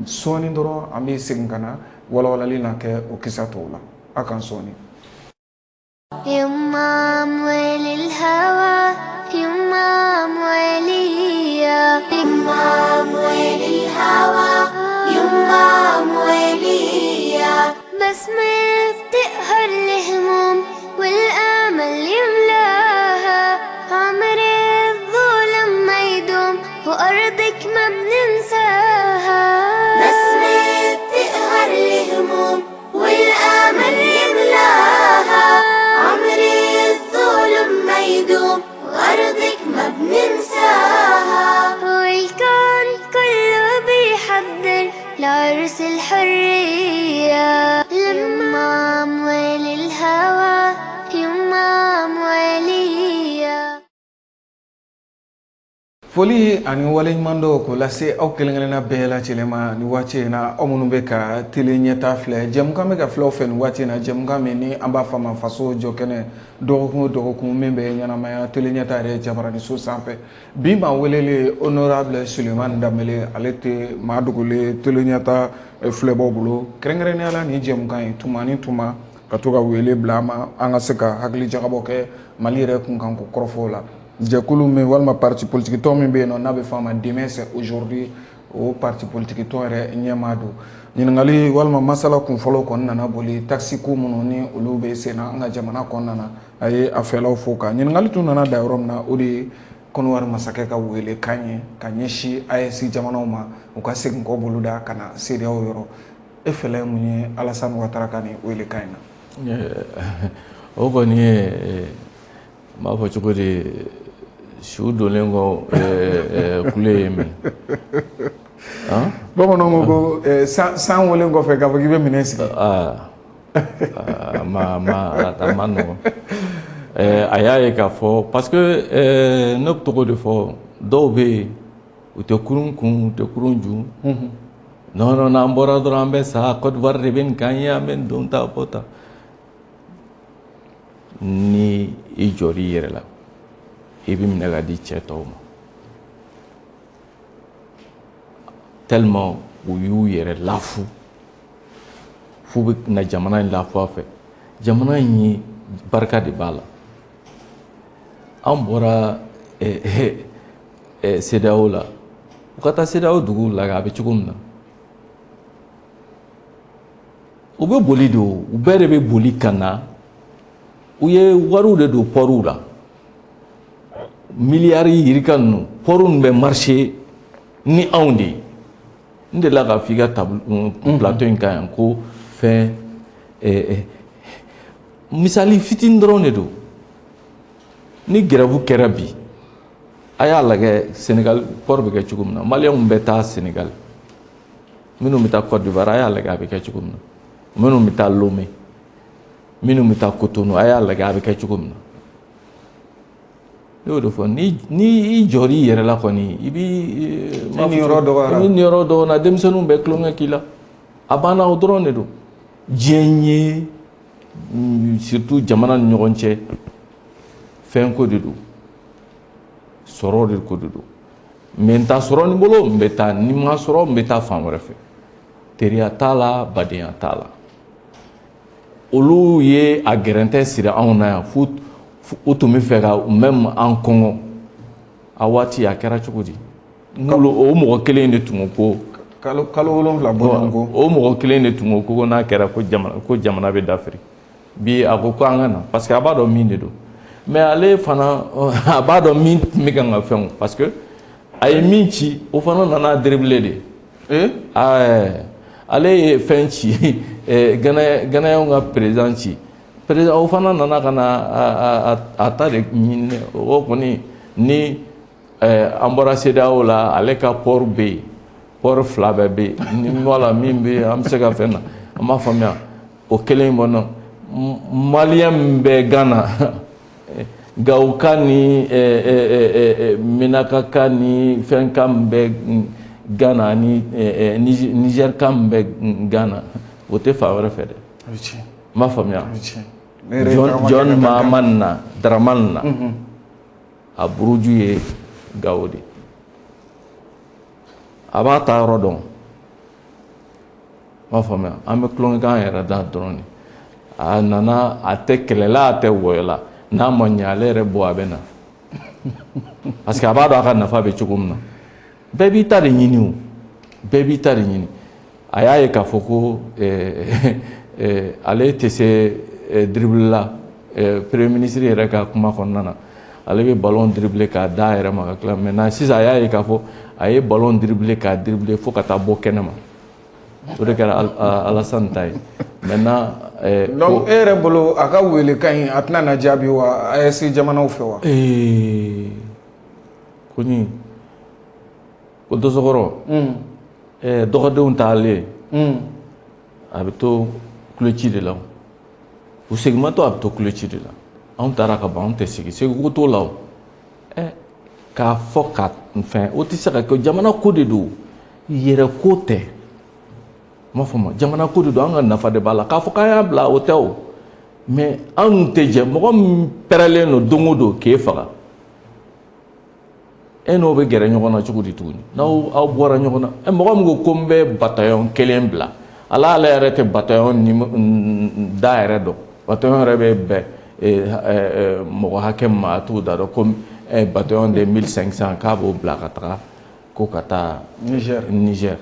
sɔɔni dɔrɔn, an bɛ segin ka na walawalali na kɛ o kisa tɔw la. A k'an sɔɔni. يما أموال الهوى، يما أمواليا، يما أموال الهوى، يما أمواليا، بسمة بتقهر الهموم والآمل يملاها، عمر الظلم ما يدوم وأرضك ما بننساها، بسمة بتقهر الهموم والآمل يملاها، عمر الظلم ما يدوم وأرضك ما بننساها، والكون كله بيحضر لعرس الحرية، لما أموال الهوى، يما أموالية. Foli ani waleɲuman dɔw k'o lase aw kelen kelenna bɛɛ lajɛlen ma ni waati in na, aw minnu bɛ ka télé ɲɛta filɛ. Jɛmukan bɛ ka filɛ aw fɛ nin waati in na, jɛmukan min ni an b'a fɔ a ma Faso jɔ kɛnɛ, dɔgɔkun o dɔgɔkun min bɛ ɲɛnamaya télé ɲɛta yɛrɛ jabaraninso sanfɛ. Bi maa welelen, Honorable Sulemani Danbele, ale tɛ maa dogolen télé ɲɛta filɛbaw bolo, kɛrɛnkɛrɛnnenya la nin jɛmukan in, tuma ni tuma ka to ka wele bila an ma, an ka se ka hakili jagabɔ kɛ Mali yɛrɛ kunkanko kɔrɔfɔw la. Jɛkulu min walima parti politique tɔn min bɛ yen nɔ n'a bɛ fɔ a ma Demain c'est aujourd'hui, o parti politique tɔn yɛrɛ ɲɛmaa don. Ɲininkali walima masala kun fɔlɔ kɔni nana boli taxe ko minnu ni olu bɛ sen na an ka jamana kɔnɔna na, a ye a fɛlaw fɔ kan. Ɲininkali tun nana da yɔrɔ min na, o de ye Kɔnɔwari masakɛ ka welekan ye ka ɲɛsin AES jamanaw ma, u ka segin kɔ boloda ka na CEDEAO yɔrɔ. E fɛla ye mun ye Alassane Ouattara ka nin welekan in na? O kɔni ye, n b'a fɔ cogo di, su donlen kɔ kule ye minɛ. Bamananw ko ko san welen kɔfɛ k'a fɔ k'i bɛ minɛn sigi. A ma nɔgɔn. A y'a ye k'a fɔ, parce que ne bɛ tɔgɔ de fɔ, dɔw bɛ yen, u tɛ kurun kun, u tɛ kurun ju. Non, non, n'an bɔra dɔrɔn an bɛ sa, Côte d'Ivoire de bɛ nin k'an ye, an bɛ nin don ta bɔ ta. Ni i jɔr'i yɛrɛ la, i bɛ minɛ ka di cɛ tɔw ma, tellement u y'u yɛrɛ lafu f'u bɛ na jamana in lafu a fɛ. Jamana in ye barika de b'a la. An bɔra CEDEAO la, u ka taa CEDEAO duguw la, a bɛ cogo min na, u bɛ boli de, o u bɛɛ de bɛ boli ka na. U ye wariw de don pɔriw la, miliyari yirika ninnu, pɔriw ninnu bɛ marché ni anw de ye. N delila k'a f'i ka plateau in kan yan ko fɛn misali fitinin dɔrɔn de don. Ni grève kɛra bi, a y'a lajɛ Sénégal port bɛ kɛ cogo min na, maliyɛnw bɛ taa Sénégal, minnu bɛ taa Côte d'Ivoire, a y'a lajɛ a bɛ kɛ cogo min na, minnu bɛ taa Lomé, minnu bɛ taa Cotonou, a y'a lajɛ a bɛ kɛ cogo min na. Ne y'o de fɔ, ni i jɔr'i yɛrɛ la kɔni, i b'i niyɔrɔ dɔgɔyara, i niyɔrɔ dɔgɔyara, denmisɛnninw bɛ tulonkɛ k'i la, a banna, o dɔrɔn de don. Diɲɛ ye, surtout jamana ni ɲɔgɔn cɛ, fɛn ko de don, sɔrɔ de ko de don. N bɛ n ta sɔrɔ nin bolo, n bɛ taa, ni n ma sɔrɔ, n bɛ taa fan wɛrɛ fɛ. Teriya t'a la, badenya t'a la. Olu ye a gɛrɛntɛ siri anw na yan fo u tun bɛ fɛ ka même an kɔngɔ. A waati a kɛra cogo di? N'olu o mɔgɔ kelen de tun ko kalo 7 bɔɲɔgɔn ko, o mɔgɔ kelen de tun ko n'a kɛra ko jamana bɛ dafiri. Bi a ko an ka na, parce que a b'a dɔn min de don. Mais ale fana a b'a dɔn min tun bɛ kan ka fɛn, parce que a ye min ci, o fana nana dribbler de. Ale ye fɛn ci, Ghanéenw ka président ci, président o fana nana ka na a ta de ɲini. O kɔni ni an bɔra CEDEAO la, ale ka port bɛ yen, port 2 bɛɛ bɛ yen, ni wala min bɛ yen, an bɛ se ka fɛn na, an b'a faamuya o kelen in kɔnɔ. Maliyɛn min bɛ Ghana, Gawoka ni Minakaka ni fɛnka min bɛ Ghana ni Nizɛrika min bɛ Ghana, o tɛ fan wɛrɛ fɛ dɛ. N m'a faamuya. John Mahamani na, Dramani na, a buruju ye Gawo de. A b'a ta yɔrɔ dɔn. N m'a faamuya. An bɛ tulonkɛ k'an yɛrɛ da dɔrɔn de. A nana, a tɛ kɛlɛ la, a tɛ wɔyɔ la. N'a ma ɲɛ, ale yɛrɛ bɔ, a bɛ na, parce que a b'a dɔn a ka nafa bɛ cogo min na. Bɛɛ b'i ta de ɲini, o bɛɛ b'i ta de ɲini. A y'a ye k'a fɔ ko ale tɛ se dribble la. Premier ministre yɛrɛ ka kuma kɔnɔna na, ale bɛ ballon dribbler k'a da a yɛrɛ ma ka tila. Maintenant sisan a y'a ye k'a fɔ a ye ballon dribbler k'a dribbler fo ka taa bɔ kɛnɛ ma. O de kɛra Alassane ta ye. Maintenant donc e yɛrɛ bolo, a ka welekan in, a tɛna na jaabi wa AES jamanaw fɛ wa? Kɔni ko dɔsɔkɔrɔ dɔgɔdenw taalen, a bɛ to kuloci de la. U seginmatɔ, a bɛ to kuloci de la. Anw taara ka ban, anw tɛ segin, segin ko t'o la. O k'a fɔ ka fɛn, o tɛ se ka kɛ. Jamana ko de don, yɛrɛ ko tɛ. N m'a fɔ ma, jamana ko de don, an ka nafa de b'a la. K'a fɔ k'an y'a bila, o tɛ o. Mais anw tɛ jɛ. Mɔgɔ min pɛrɛlen don don o don k'e faga, e n'o bɛ gɛrɛ ɲɔgɔn na cogo di tuguni n'aw aw bɔra ɲɔgɔn na? Mɔgɔ min ko ko n bɛ bataillon kelen bila, ala ale yɛrɛ tɛ bataillon ni da yɛrɛ dɔn. Bataillon yɛrɛ bɛ bɛn mɔgɔ hakɛ min ma, a t'o da dɔn. Ko Un bataillon de 1500 k'a b'o bila ka taga ko ka taa Niger. Niger.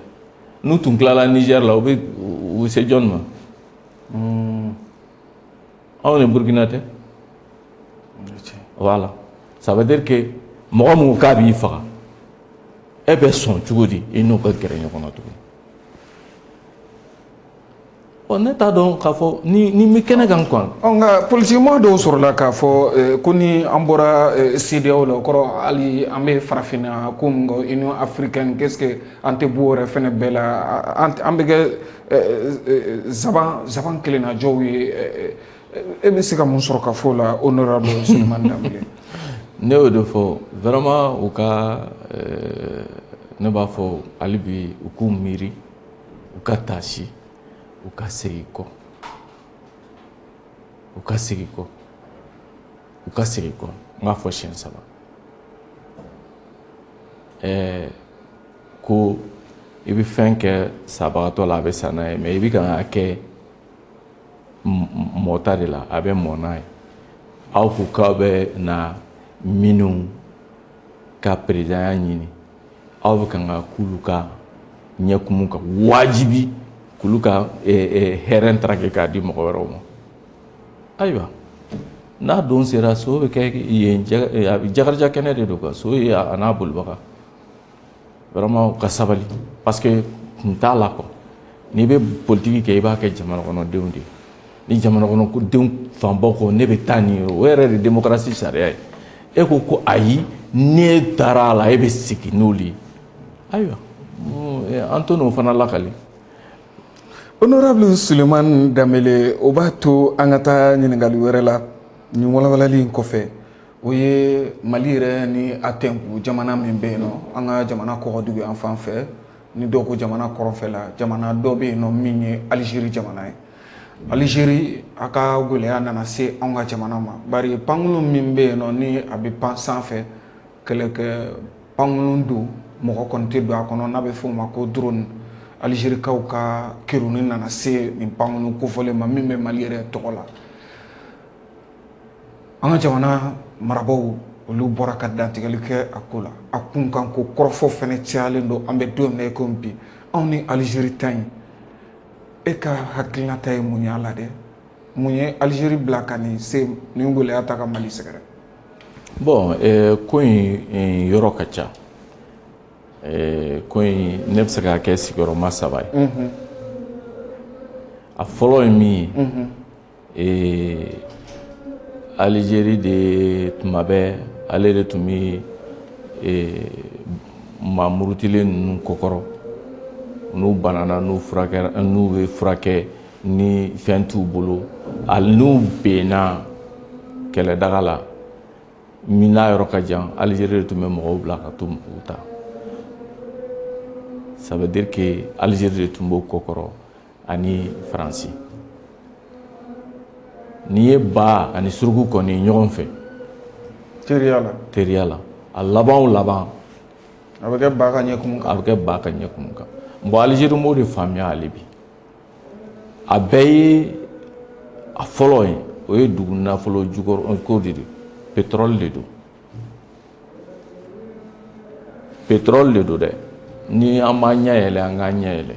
N'u tun tilala Niger la, u bɛ se jɔn ma? Anw ni Burkina tɛ. Voilà, ça veut dire que mɔgɔ min ko k'a b'i faga, e bɛ sɔn cogo di i n'o ka gɛrɛ ɲɔgɔn na tuguni? Ɔ, ne t'a dɔn k'a fɔ ni bɛ kɛnɛ kan quoi. Ɔ, nka politikimɔgɔ dɔw sɔrɔla k'a fɔ ko ni an bɔra CEDEAO la, o kɔrɔ hali an bɛ farafinna ko min kɔ, Union africaine, qu'est-ce que an tɛ bɔ o yɛrɛ fɛnɛ bɛɛ la, an bɛ kɛ zaban kelennajɔw ye. E bɛ se ka mun sɔrɔ ka fɔ o la, honorable Souleymane Dembélé? Ne y'o de fɔ vraiment, u ka ne b'a fɔ hali bi, u k'u miiri, u ka taasi, u ka segin kɔ, u ka segin kɔ, u ka segin kɔ. N k'a fɔ siɲɛ saba. Ko i bɛ fɛn kɛ sabagatɔ la, a bɛ sa n'a ye, mais i bɛ kan ka kɛ mɔta de la, a bɛ mɔ n'a ye. Aw ko k'aw bɛ na minnu ka présidentya ɲini, aw bɛ kan ka k'olu ka ɲɛkumu kan, wajibi k'olu ka hɛrɛ taraki k'a di mɔgɔ wɛrɛw ma. Ayiwa, n'a don sera, so bɛ kɛ yen, a bɛ Jakarija kɛnɛ de don quoi, so ye a n'a bolibaga. Vraiment, u ka sabali, parce que kun t'a la quoi. N'i bɛ politiki kɛ, i b'a kɛ jamana kɔnɔdenw de ye. Ni jamana kɔnɔdenw fanbaw ko ne bɛ taa nin ye, o yɛrɛ de démocratie sariya ye. E ko ko ayi, n'e taara a la, e bɛ segin n'olu ye. Ayiwa, an to n'o fana lakali. Honorable Souleymane Dembélé, o b'a to an ka taa ɲininkali wɛrɛ la nin walawalali in kɔfɛ. O ye Mali yɛrɛ ni a tɛnku jamana min bɛ yen nɔ, an ka jamana kɔgɔdugu yan fan fɛ, ni dɔw ko jamana kɔrɔnfɛ la, jamana dɔ bɛ yen nɔ min ye Alizeri jamana ye. Alizeri a ka gɛlɛya nana se anw ka jamana ma, bari pankurun min bɛ yen nɔ ni a bɛ pan sanfɛ, kɛlɛkɛ pankurun don, mɔgɔ kɔni tɛ don a kɔnɔ, n'a bɛ f'o ma ko drone, Alizerikaw ka kerunni nana se nin pankurun kofɔlen ma min bɛ Mali yɛrɛ tɔgɔ la. An ka jamana marabaaw, olu bɔra ka dantigɛli kɛ a ko la. A kunkan ko kɔrɔfɔ fɛnɛ cayalen don. An bɛ don min na i komi bi, anw ni Alizeri ta in, e ka hakilinata ye mun ye a la dɛ? Mun ye Alizeri bila ka nin se nin gɛlɛya ta ka Mali sɛgɛrɛ? Bon, ko in yɔrɔ ka ca. Ko in, ne bɛ se k'a kɛ sigiyɔrɔma saba ye. A fɔlɔ ye min ye, Alizeri de tuma bɛɛ, ale de tun bɛ maa murutilen ninnu kɔkɔrɔ, n'u banana, n'u furakɛra, n'u bɛ furakɛ ni fɛn t'u bolo, hali n'u benna kɛlɛdaga la min n'a yɔrɔ ka jan, Alizeri de tun bɛ mɔgɔw bila ka t'u ta. Ça veut dire que Alizeri de tun b'o kɔkɔrɔ ani Faransi. N'i ye ba ani suruku kɔni ɲɔgɔn fɛ teriya la, teriya la, a laban o laban, a bɛ kɛ ba ka ɲɛkumu kan. A bɛ kɛ ba ka ɲɛkumu kan. Bon, Alizeri m'o de faamuya hali bi. A bɛɛ ye a fɔlɔ ye, o ye dugu nafolo jukɔrɔ ko de don, pétrole de don, pétrole de don dɛ. Ni an b'an ɲɛ yɛlɛ, an k'an ɲɛ yɛlɛ.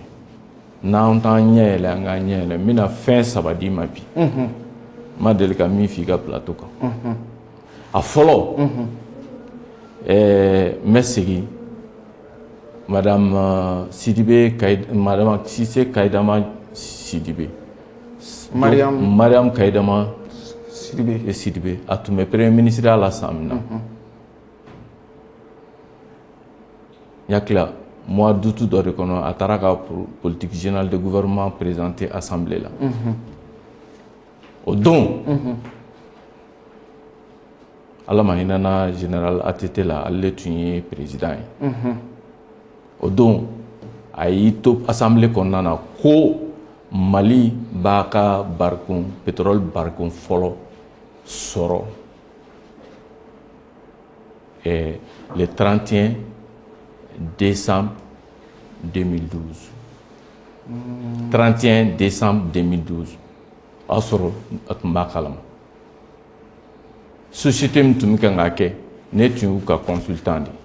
N'an t'an ɲɛ yɛlɛ, an k'an ɲɛ yɛlɛ. N bɛna fɛn saba d'i ma bi, n ma deli ka min f'i ka plateau kan. A fɔlɔ, n bɛ segin madame Sidibe, madame Sise Kayidama Sidibe. Mariam. Mariam Kayidama Sidibe. Sidibe, a tun bɛ premier ministre la san min na, n hakili la mois d'août dɔ de kɔnɔ, a taara ka politique générale de gouvernement présenter assemblée la. O don, Ala ma hinɛna général ATT la, ale de tun ye président ye. O don, a y'i to assemblée kɔnɔna na ko Mali b'a ka barikon, pétrole barikon fɔlɔ sɔrɔ le 31 décembre 2012. 31 décembre 2012, o y'a sɔrɔ a tun b'a kalama société min tun bɛ kan k'a kɛ. Ne tun y'u ka consultant de ye.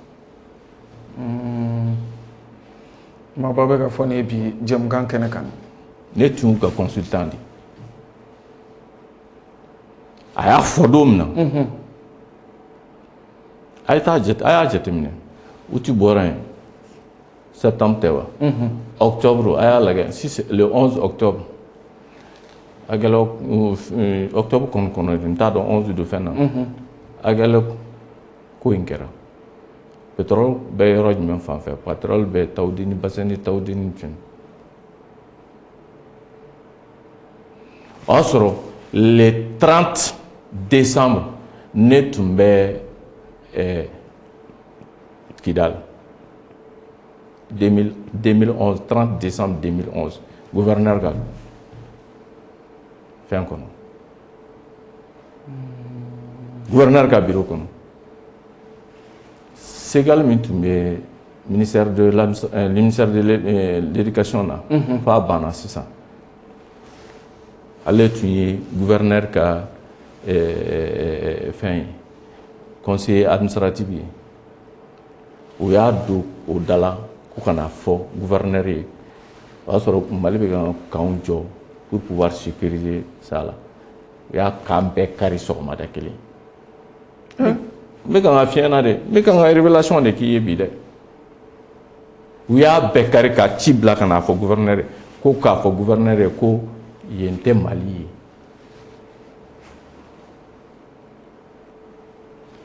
Maaba bɛ ka fɔ ne ye bi jɛmukan kɛnɛ kan. Ne tun y'u ka consultant de ye. A y'a fɔ don min na, a ye taa jate, a y'a jateminɛ, août bɔra yen, septembre tɛ wa, octobre, a y'a lajɛ, si c'est le 11 octobre, a kɛla octobre kɔni kɔnɔ, n t'a dɔn 11 de fɛn na, Aguelhok ko in kɛra. Pétrole bɛ yɔrɔ jumɛn fan fɛ? Pétrole bɛ Tawudeni, bassin de Tawudeni fɛn. O y'a sɔrɔ le 30 décembre, ne tun bɛ Kidal 2011, 30 décembre 2011, gouverneur ka fɛn kɔnɔ, gouverneur ka bureau kɔnɔ, Segal min tun bɛ ministère de l'éducation na, f'a banna sisan, ale tun ye gouverneur ka fɛn ye, conseiller administratif ye. U y'a don o da la ko ka n'a fɔ gouverneur ye. O y'a sɔrɔ Mali bɛ ka camp jɔ pour pouvoir sécuriser ça la. U y'a camp bɛɛ kari sɔgɔmada kelen. N bɛ ka n ka fiɲɛ na dɛ, n bɛ ka n ka révélation de k'i ye bi dɛ. U y'a bɛɛ kari ka ci bila ka n'a fɔ gouverneur ye, ko k'a fɔ gouverneur ye ko yen tɛ Mali ye.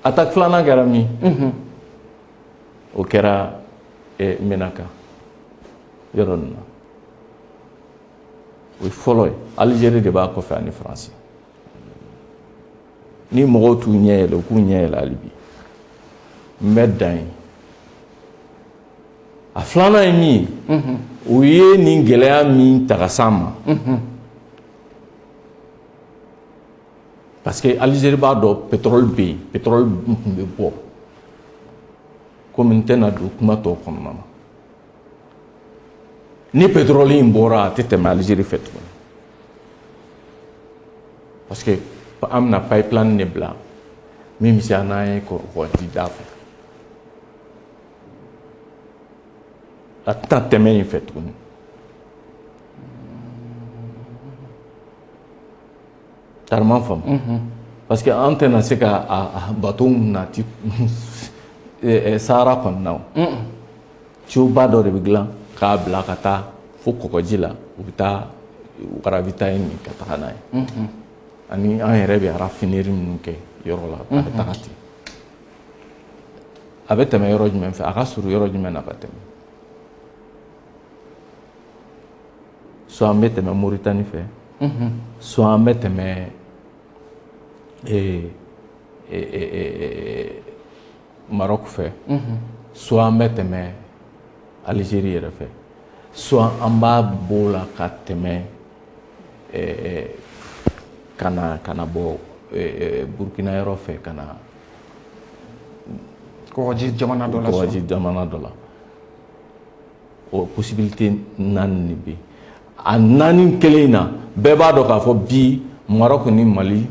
Attaque filanan kɛra min? O kɛra Menaka yɔrɔ ninnu na. O ye fɔlɔ ye. Algérie de b'a kɔfɛ ani Faransi. Ni mɔgɔw t'u ɲɛ yɛlɛ, u k'u ɲɛ yɛlɛ hali bi. N bɛ dan yen. A filanan ye min ye, o ye nin gɛlɛya min ta ka s'an ma. Parce que Algérie b'a dɔn pétrole bɛ yen, pétrole tun bɛ bɔ. Komi n tɛna don kuma tɔw kɔnɔna na. Ni pétrole in bɔra, a tɛ tɛmɛ Algérie fɛ tuguni. Parce que an bɛna pipeline de bila min bɛ se n'an ye kɔgɔji da fɛ. A tɛna tɛmɛ yen fɛ tuguni. Tarima faamu. Parce que an tɛna se ka a bateau nati Sahara kɔnɔna na. Tuyauba dɔ de bɛ dilan k'a bila ka taa fo kɔgɔji la, u bɛ taa u ravitailler nin ka taga n'a ye. Ani an yɛrɛ bɛ raffinerie minnu kɛ yɔrɔ la, a bɛ taga ten. A bɛ tɛmɛ yɔrɔ jumɛn fɛ? A ka surun yɔrɔ jumɛn na ka tɛmɛ? Soit an bɛ tɛmɛ Moritani fɛ, soit an bɛ tɛmɛ Maroc fɛ, soit an bɛ tɛmɛ Algérie yɛrɛ fɛ, soit an b'a b'o la ka tɛmɛ ka na bɔ Burkina yɔrɔ fɛ ka na kɔgɔji jamana dɔ la. Kɔgɔji jamana dɔ la. O possibilité naani de bɛ yen. A naani kelen in na, bɛɛ b'a dɔn k'a fɔ bi Maroc ni Mali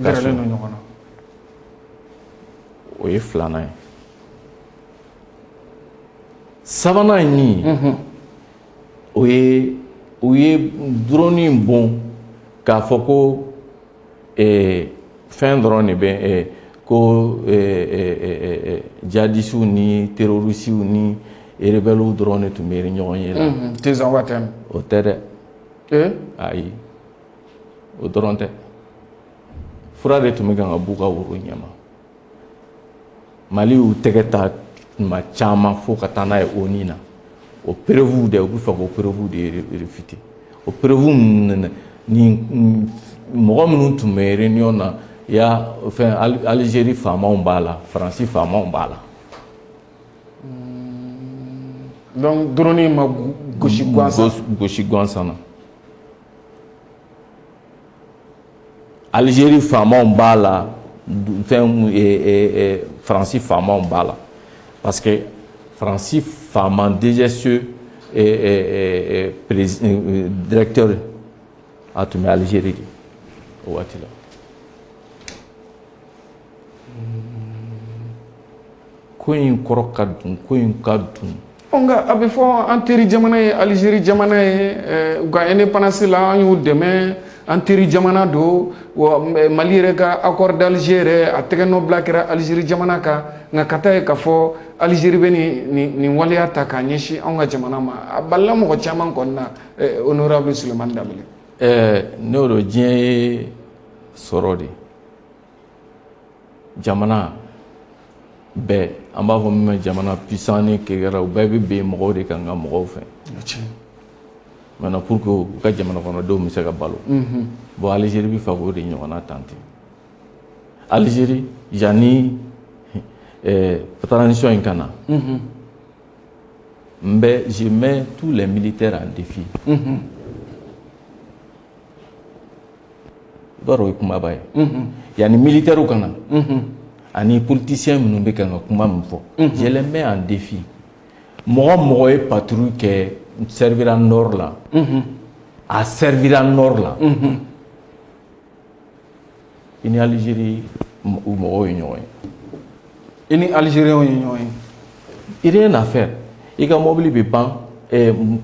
gɛrɛlen don ɲɔgɔn na. O ye filanan ye. Sabanan ye min ye, o ye u ye drone in bon k'a fɔ ko fɛn dɔrɔn de bɛ ko jihadisiw ni terrorisiw ni rebelles dɔrɔn de tun bɛ ɲɔgɔn ye la. Tinzawatène. O tɛ dɛ. Ayi, o dɔrɔn tɛ. Fura de tun bɛ kan ka b'u ka woro ɲɛma. Mali y'u tɛgɛ ta tuma caman fo ka taa n'a ye ONU na. O preuve de, u bɛ fɛ k'o preuve de réfuter. O preuve ninnu ni mɔgɔ minnu tun bɛ réunion na, ya fɛn Algérie faamaw b'a la, Faransi faamaw b'a la. Donc drone ma gosi gansan. Gosi gansan na. Algérie faamaw b'a la, fɛn Faransi faamaw b'a la. Parce que Faransi faama DGSE directeur a tun bɛ Algérie de o waati la. Ko in kɔrɔ ka dun, ko in ka dun. Nka a bɛ fɔ an teri jamana ye Alizeri jamana ye, u ka indépendance la an y'u dɛmɛ, an teri jamana don. Wa Mali yɛrɛ ka accord d'Alger yɛrɛ a tɛgɛ nɔ bila kɛra Alizeri jamana kan, nka ka taa ye k'a fɔ Alizeri bɛ nin waleya ta k'a ɲɛsin anw ka jamana ma, a balila mɔgɔ caman kɔni na. Honorable Sulemani Danbele. N'o don, diɲɛ ye sɔrɔ de jamana bɛɛ, an b'a fɔ min ma jamana puissant ni kekɛra, u bɛɛ bɛ ben mɔgɔw de kan ka mɔgɔw fɛ maintenant pour que u ka jamana kɔnɔdenw bɛ se ka balo. Bon, Algérie bɛ fɛ k'o de ɲɔgɔnna tenter. Algérie, yanni transition in ka na, n bɛ, je mets tous les militaires en défi. I b'a dɔn o ye kumaba ye. Yanni militaires ka na, ani politiciens minnu bɛ kan ka kuma min fɔ, je les mets en défi. Mɔgɔ mɔgɔ ye patrouille kɛ, servira nord la, a servira nord la, i ni Algérie u mɔgɔw ye ɲɔgɔn ye. I ni Algériens ye ɲɔgɔn ye. Rien à faire. I ka mobili bɛ ban,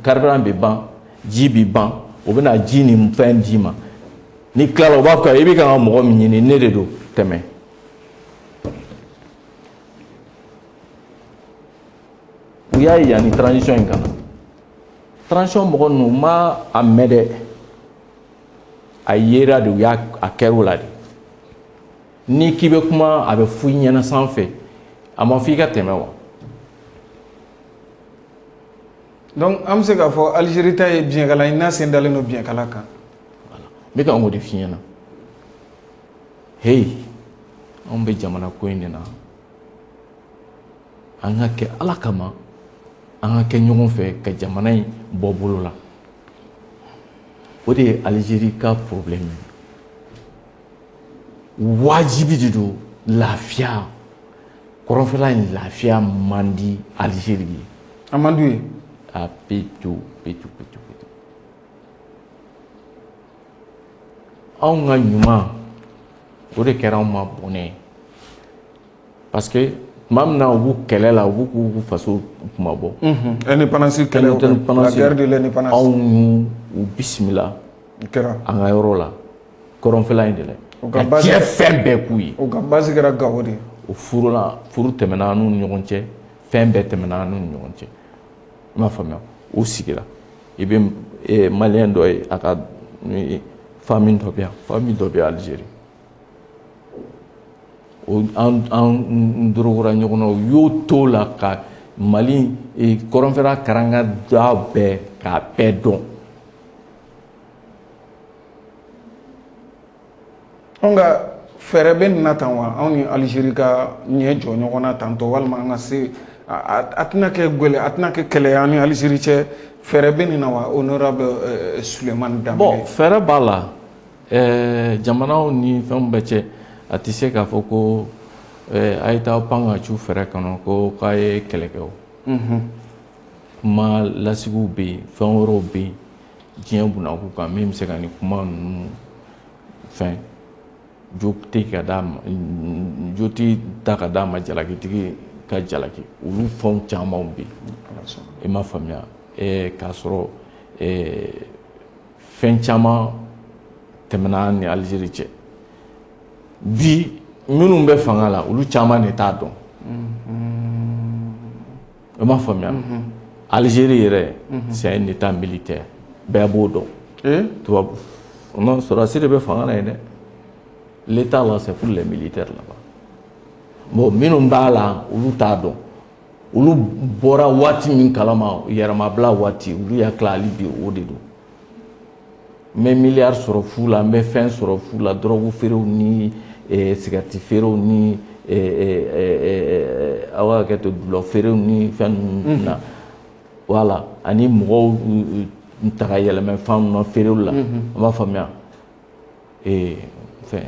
carburant bɛ ban, ji bɛ ban, u bɛna ji ni fɛn d'i ma. N'i tilala, u b'a fɔ i bɛ kan ka mɔgɔ min ɲini, ne de don, tɛmɛ. U y'a ye yanni transition in ka na, transition mɔgɔ ninnu u ma a mɛn dɛ, a yera de, u y'a a kɛr'u la de. N'i k'i bɛ kuma, a bɛ fɔ i ɲɛna sanfɛ, a ma fɔ i ka tɛmɛ wa. Donc an bɛ se k'a fɔ Algérie ta ye biɲɛkala ye n'a sen dalen don biɲɛkala kan. Voilà, n bɛ ka o de f'i ɲɛna. Hey, anw bɛ jamana ko in de na, an ka kɛ Ala kama, an ka kɛ ɲɔgɔn fɛ ka jamana in bɔ bolo la. O de ye Algérie ka problème ye. Wajibi de don, lafiya kɔrɔnfɛla in lafiya man di Algérie ye. A man d'u ye. A pewu pewu pewu pewu. Anw ka ɲuman, o de kɛra anw ma bɔnɛ ye, parce que tuma min na u b'u kɛlɛ la, u b'u k'u faso kuma bɔ. Indépendance kɛlɛ, la guerre de l'indépendance. Anw y'u bisimila. Kɛra. An ka yɔrɔ la, kɔrɔnfɛla in de la. Ka diɲɛ fɛn bɛɛ k'u ye. U ka base kɛra Gawo de ye. O furu la, furu tɛmɛna an n'u ni ɲɔgɔn cɛ, fɛn bɛɛ tɛmɛna an n'u ni ɲɔgɔn cɛ. I m'a faamuya, u sigira. I bɛ maliyɛn dɔ ye, a ka famille dɔ bɛ yan, famille dɔ bɛ Algérie. O an dorogora ɲɔgɔn na, u y'o to la ka Mali kɔrɔnfɛla karanga da bɛɛ k'a bɛɛ dɔn. Anw ka fɛɛrɛ bɛ nin na tan wa, anw ni Algérie ka ɲɛ jɔ ɲɔgɔn na tantɔ, walima an ka se a tɛna kɛ gɛlɛya, a tɛna kɛ kɛlɛ ye an ni Algérie cɛ, fɛɛrɛ bɛ nin na wa, honorable Sulemani Danbele? Bon, fɛɛrɛ b'a la. Jamanaw ni fɛnw bɛɛ cɛ, a tɛ se k'a fɔ ko a ye taa pan ka cu fɛɛrɛ kɔnɔ ko k'a ye kɛlɛ kɛ o. Kuma lasigiw bɛ yen, fɛn wɛrɛw bɛ yen, diɲɛ bunakun kan min bɛ se ka nin kuma ninnu fɛn. Jo tɛ ka d'a ma, jo tɛ ta ka d'a ma, jalakitigi ka jalaki, olu fɛnw camanw bɛ yen. I m'a faamuya, k'a sɔrɔ fɛn caman tɛmɛna an ni Algérie cɛ. Bi minnu bɛ fanga la, olu caman de t'a dɔn. I m'a faamuya, Algérie yɛrɛ, c'est un état militaire, bɛɛ b'o dɔn. Tubabu non, sɔrɔdasi de bɛ fanga la yen dɛ. L'état là, c'est pour les militaires là-bas. Bon, minnu b'a la, olu t'a dɔn. Olu bɔra waati min kalama, yɛrɛmabila waati, olu y'a tila hali bi o de don. N bɛ miliyari sɔrɔ fu la, n bɛ fɛn sɔrɔ fu la, dɔrɔgu feerew ni sigarɛti feerew ni aw ka hakɛ to, dulɔ feerew ni fɛn ninnu na. Voilà, ani mɔgɔw ta ka yɛlɛmɛ fɛn ninnu feerew la. An b'a faamuya. Fɛn.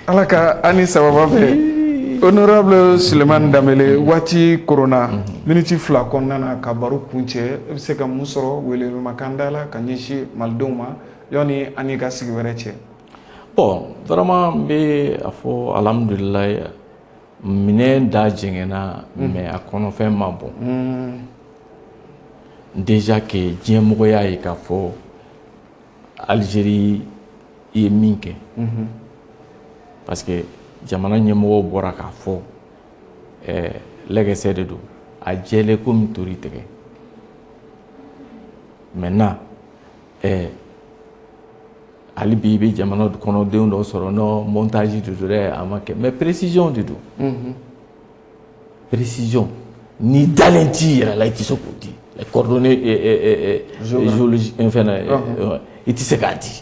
Ala ka an ni sababa bɛn. Honorable Sulemani Danbele, waati korona, miniti 2 kɔnɔna na ka baro kuncɛ, e bɛ se ka mun sɔrɔ welewelemakan da la ka ɲɛsin malidenw ma yanni an n'i ka sigi wɛrɛ cɛ? Bon, vraiment n bɛ a fɔ alhamdulilayi, Minɛn da jɛngɛnna, mais a kɔnɔfɛn ma bɔn. Déjà que diɲɛmɔgɔ y'a ye k'a fɔ Algérie ye min kɛ, parce que jamana ɲɛmɔgɔw bɔra k'a fɔ lɛgɛsɛ de don, a jɛlen komi tori tigɛ. Maintenant, hali bi i bɛ jamana kɔnɔdenw dɔ sɔrɔ, non, montage de don dɛ, a ma kɛ, mais précision de don. Précision, n'i dalen t'i yɛrɛ la, i tɛ se k'o di. Les coordonnées géologiques, fɛn na, i tɛ se k'a di.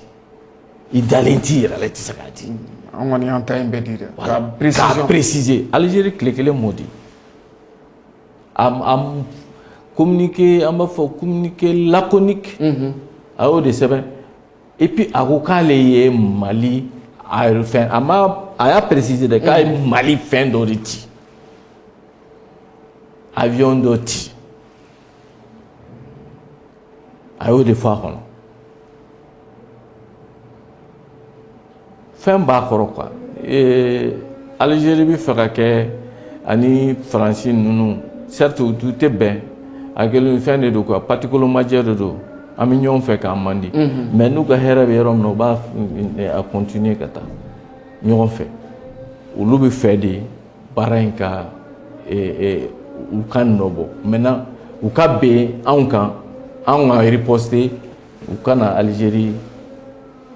I dalen t'i yɛrɛ la, i tɛ se k'a di. An kɔni y'an ta in bɛɛ di dɛ. Ka précision, k'a préciser. Algérie tile kelen m'o di. A communiqué, an b'a fɔ communiqué laconique, a y'o de sɛbɛn. Et puis a ko k'ale ye Mali a fɛn, a ma, a y'a préciser dɛ, k'a ye Mali fɛn dɔ de ci, avion dɔ ci, a y'o de fɔ a kɔnɔ. Fɛn b'a kɔrɔ quoi. Algérie bɛ fɛ ka kɛ ani Faransi ninnu, certes u tɛ bɛn, a kɛlen fɛn de don quoi, patikolomajɛ de don, an bɛ ɲɔgɔn fɛ k'an man di, mais n'u ka hɛrɛ bɛ yɔrɔ min na, u b'a a continuer ka taa ɲɔgɔn fɛ. Olu bɛ fɛ de baara in ka u ka nɔ bɔ. Maintenant u ka bɛn anw kan, anw ka riposter, u ka na Algérie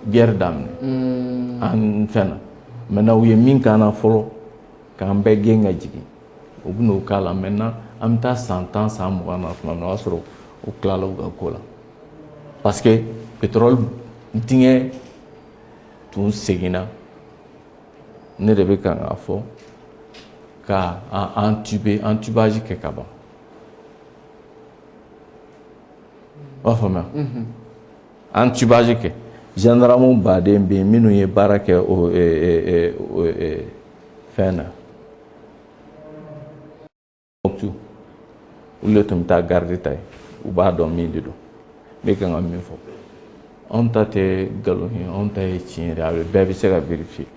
guerre daminɛ an fɛn na. Maintenant u ye min k'an na fɔlɔ, k'an bɛɛ gɛn ka jigin, u bɛ n'o k'a la. Maintenant an bɛ taa san 10, san 20 na tuma min na, o y'a sɔrɔ u tilala u ka ko la, parce que pétrole dingɛ tun seginna. Ne de bɛ kan k'a fɔ ka entubage kɛ ka ban. I b'a faamuya? Entubage kɛ. Gendarme baden bɛ yen minnu ye baara kɛ o fɛn na, olu de tun bɛ taa garde ta ye, u b'a dɔn min de don. N bɛ kan ka min fɔ, anw ta tɛ nkalon ye, anw ta ye tiɲɛ de ye, a bɛɛ bɛ se ka vérifier.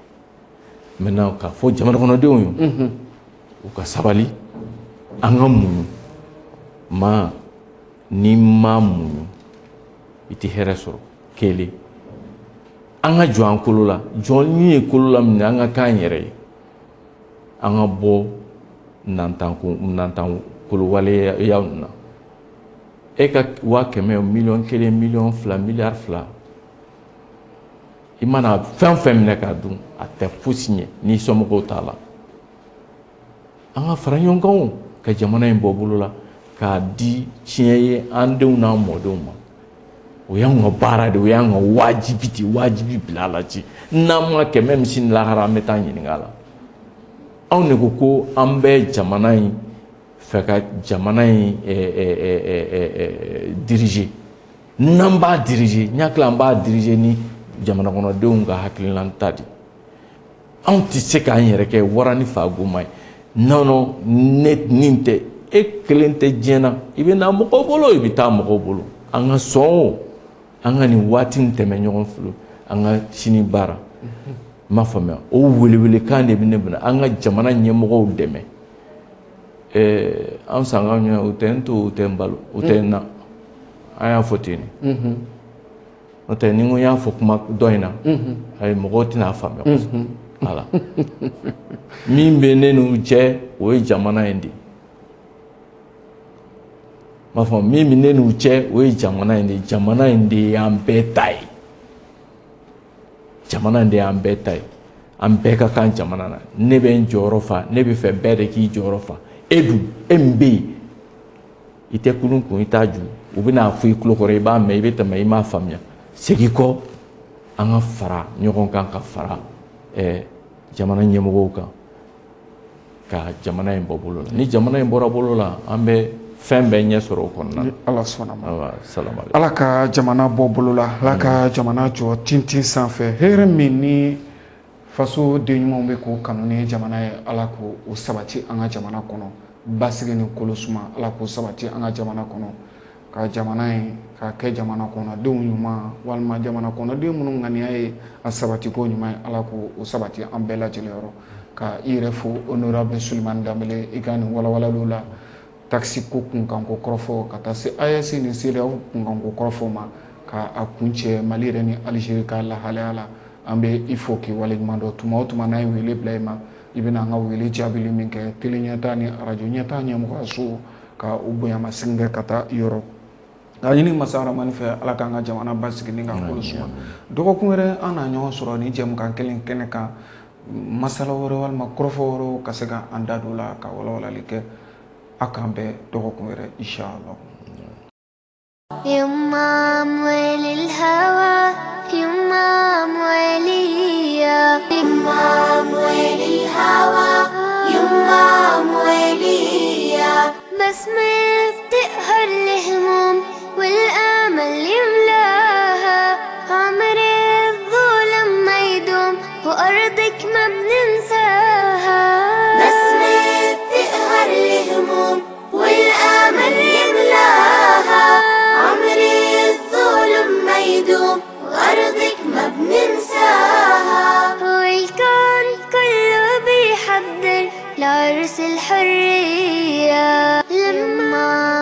Maintenant k'a fɔ jamana kɔnɔdenw ye, u ka sabali, an ka muɲu. Maa n'i ma muɲu, i tɛ hɛrɛ sɔrɔ. Kelen, an ka jɔ an kolo la, jɔnni ye kolo la minɛ, an ka k'an yɛrɛ ye, an ka bɔ nantankolo waleyaw na. E ka 100 000, 1 miliyɔn, 1 miliyɔn, 2 miliyari, i mana fɛn fɛn minɛ k'a dun, a tɛ fosi ɲɛ n'i somɔgɔw t'a la. An ka fara ɲɔgɔn kan o, ka jamana in bɔ bolo la k'a di tiɲɛ ye an denw n'an mɔdenw ma. O y'anw ka baara de ye, o y'an ka wajibi de ye, wajibi bila la ci. N'an ma kɛ, même sini lahara an bɛ taa ɲininka a la. Anw de ko ko an bɛ jamana in fɛ, ka jamana in diriger. N'an b'a diriger, n hakili an b'a diriger ni jamana kɔnɔdenw ka hakilina ta de. Anw tɛ se k'an yɛrɛ kɛ wara ni fagoma ye. Non non, ne nin tɛ, e kelen tɛ diɲɛ na, i bɛ na mɔgɔw bolo, i bɛ taa mɔgɔw bolo. An ka sɔn o, an ka nin waati in tɛmɛ ɲɔgɔn fɛ, an ka sini baara. N m'a faamuya, o welewelekan de bɛ ne bolo, an ka jamana ɲɛmɔgɔw dɛmɛ. An sankaw ɲɛ, u tɛ n to, u tɛ n balo, u tɛ n na. An y'a fɔ ten de. N'o tɛ, ni n ko n y'a fɔ kuma dɔ in na, ayi, mɔgɔw tɛna faamuya kosɛbɛ. Voilà. Min bɛ ne n'u cɛ, o ye jamana in de ye. N b'a fɔ min bɛ ne n'u cɛ, o ye jamana in de ye. Jamana in de y'an bɛɛ ta ye. Jamana in de y'an bɛɛ ta ye. An bɛɛ ka kan jamana na. Ne bɛ n jɔyɔrɔ fa, ne bɛ fɛ bɛɛ de k'i jɔyɔrɔ fa. E dun, e min bɛ yen, i tɛ kulun kun, i t'a ju. U bɛna fɔ i tulo kɔrɔ, i b'a mɛn, i bɛ tɛmɛ, i m'a faamuya. Segin kɔ, an ka fara ɲɔgɔn kan, ka fara jamana ɲɛmɔgɔw kan, ka jamana in bɔ bolo la. Ni jamana in bɔra bolo la, an bɛ fɛn bɛɛ ɲɛ sɔrɔ o kɔnɔna na. Ala sɔnna ma. Ala ka jamana bɔ bolo la, Ala ka jamana jɔ tintin sanfɛ. Hɛrɛ min ni faso den ɲumanw bɛ k'o kanu ni jamana ye, Ala k'o sabati an ka jamana kɔnɔ. Basigi ni kolo suma, Ala k'o sabati an ka jamana kɔnɔ, ka jamana in k'a kɛ jamana kɔnɔdenw ɲuman, walima jamana kɔnɔden minnu ŋaniya ye a sabati ko ɲuman ye, Ala k'o sabati an bɛɛ lajɛlen yɔrɔ. Ka i yɛrɛ fo, honorable Sulemani Danbele, i ka nin walawalaliw la, taxe ko kunkanko kɔrɔfɔ, ka taa se AES ni CEDEAO kunkanko kɔrɔfɔ ma, ka a kuncɛ Mali yɛrɛ ni Algérie ka lahalaya la. An bɛ i fo k'i waleɲuman dɔn. Tuma o tuma n'an ye wele bila i ma, i bɛna an ka wele jaabili min kɛ, télé ɲɛta ni arajo ɲɛta ɲɛmɔgɔyaso ka o bonyamasegin kɛ ka taa yɔrɔ k'a ɲini masa Ramani fɛ, Ala k'an ka jamana basigi ni k'a kolo suma. Dɔgɔkun wɛrɛ, an na ɲɔgɔn sɔrɔ ni jɛmukan kelen kɛnɛ kan, masala wɛrɛ walima kɔrɔfɔ wɛrɛw ka se ka an da don la ka walawalali kɛ. A k'an bɛn dɔgɔkun wɛrɛ, inshallah. يما أموال الهوى، يما أموالية، يما أموال الهوى، يما أموالية. بسمة بتقهر الهموم والآمل يملاها، عمر الظلم ما يدوم وأرضك ما بننساها. بسمة بتقهر الهموم والآمل يملاها، عمر الظلم ما يدوم وأرضك ما بننساها. والكون كله بيحضر لعرس الحرية، لما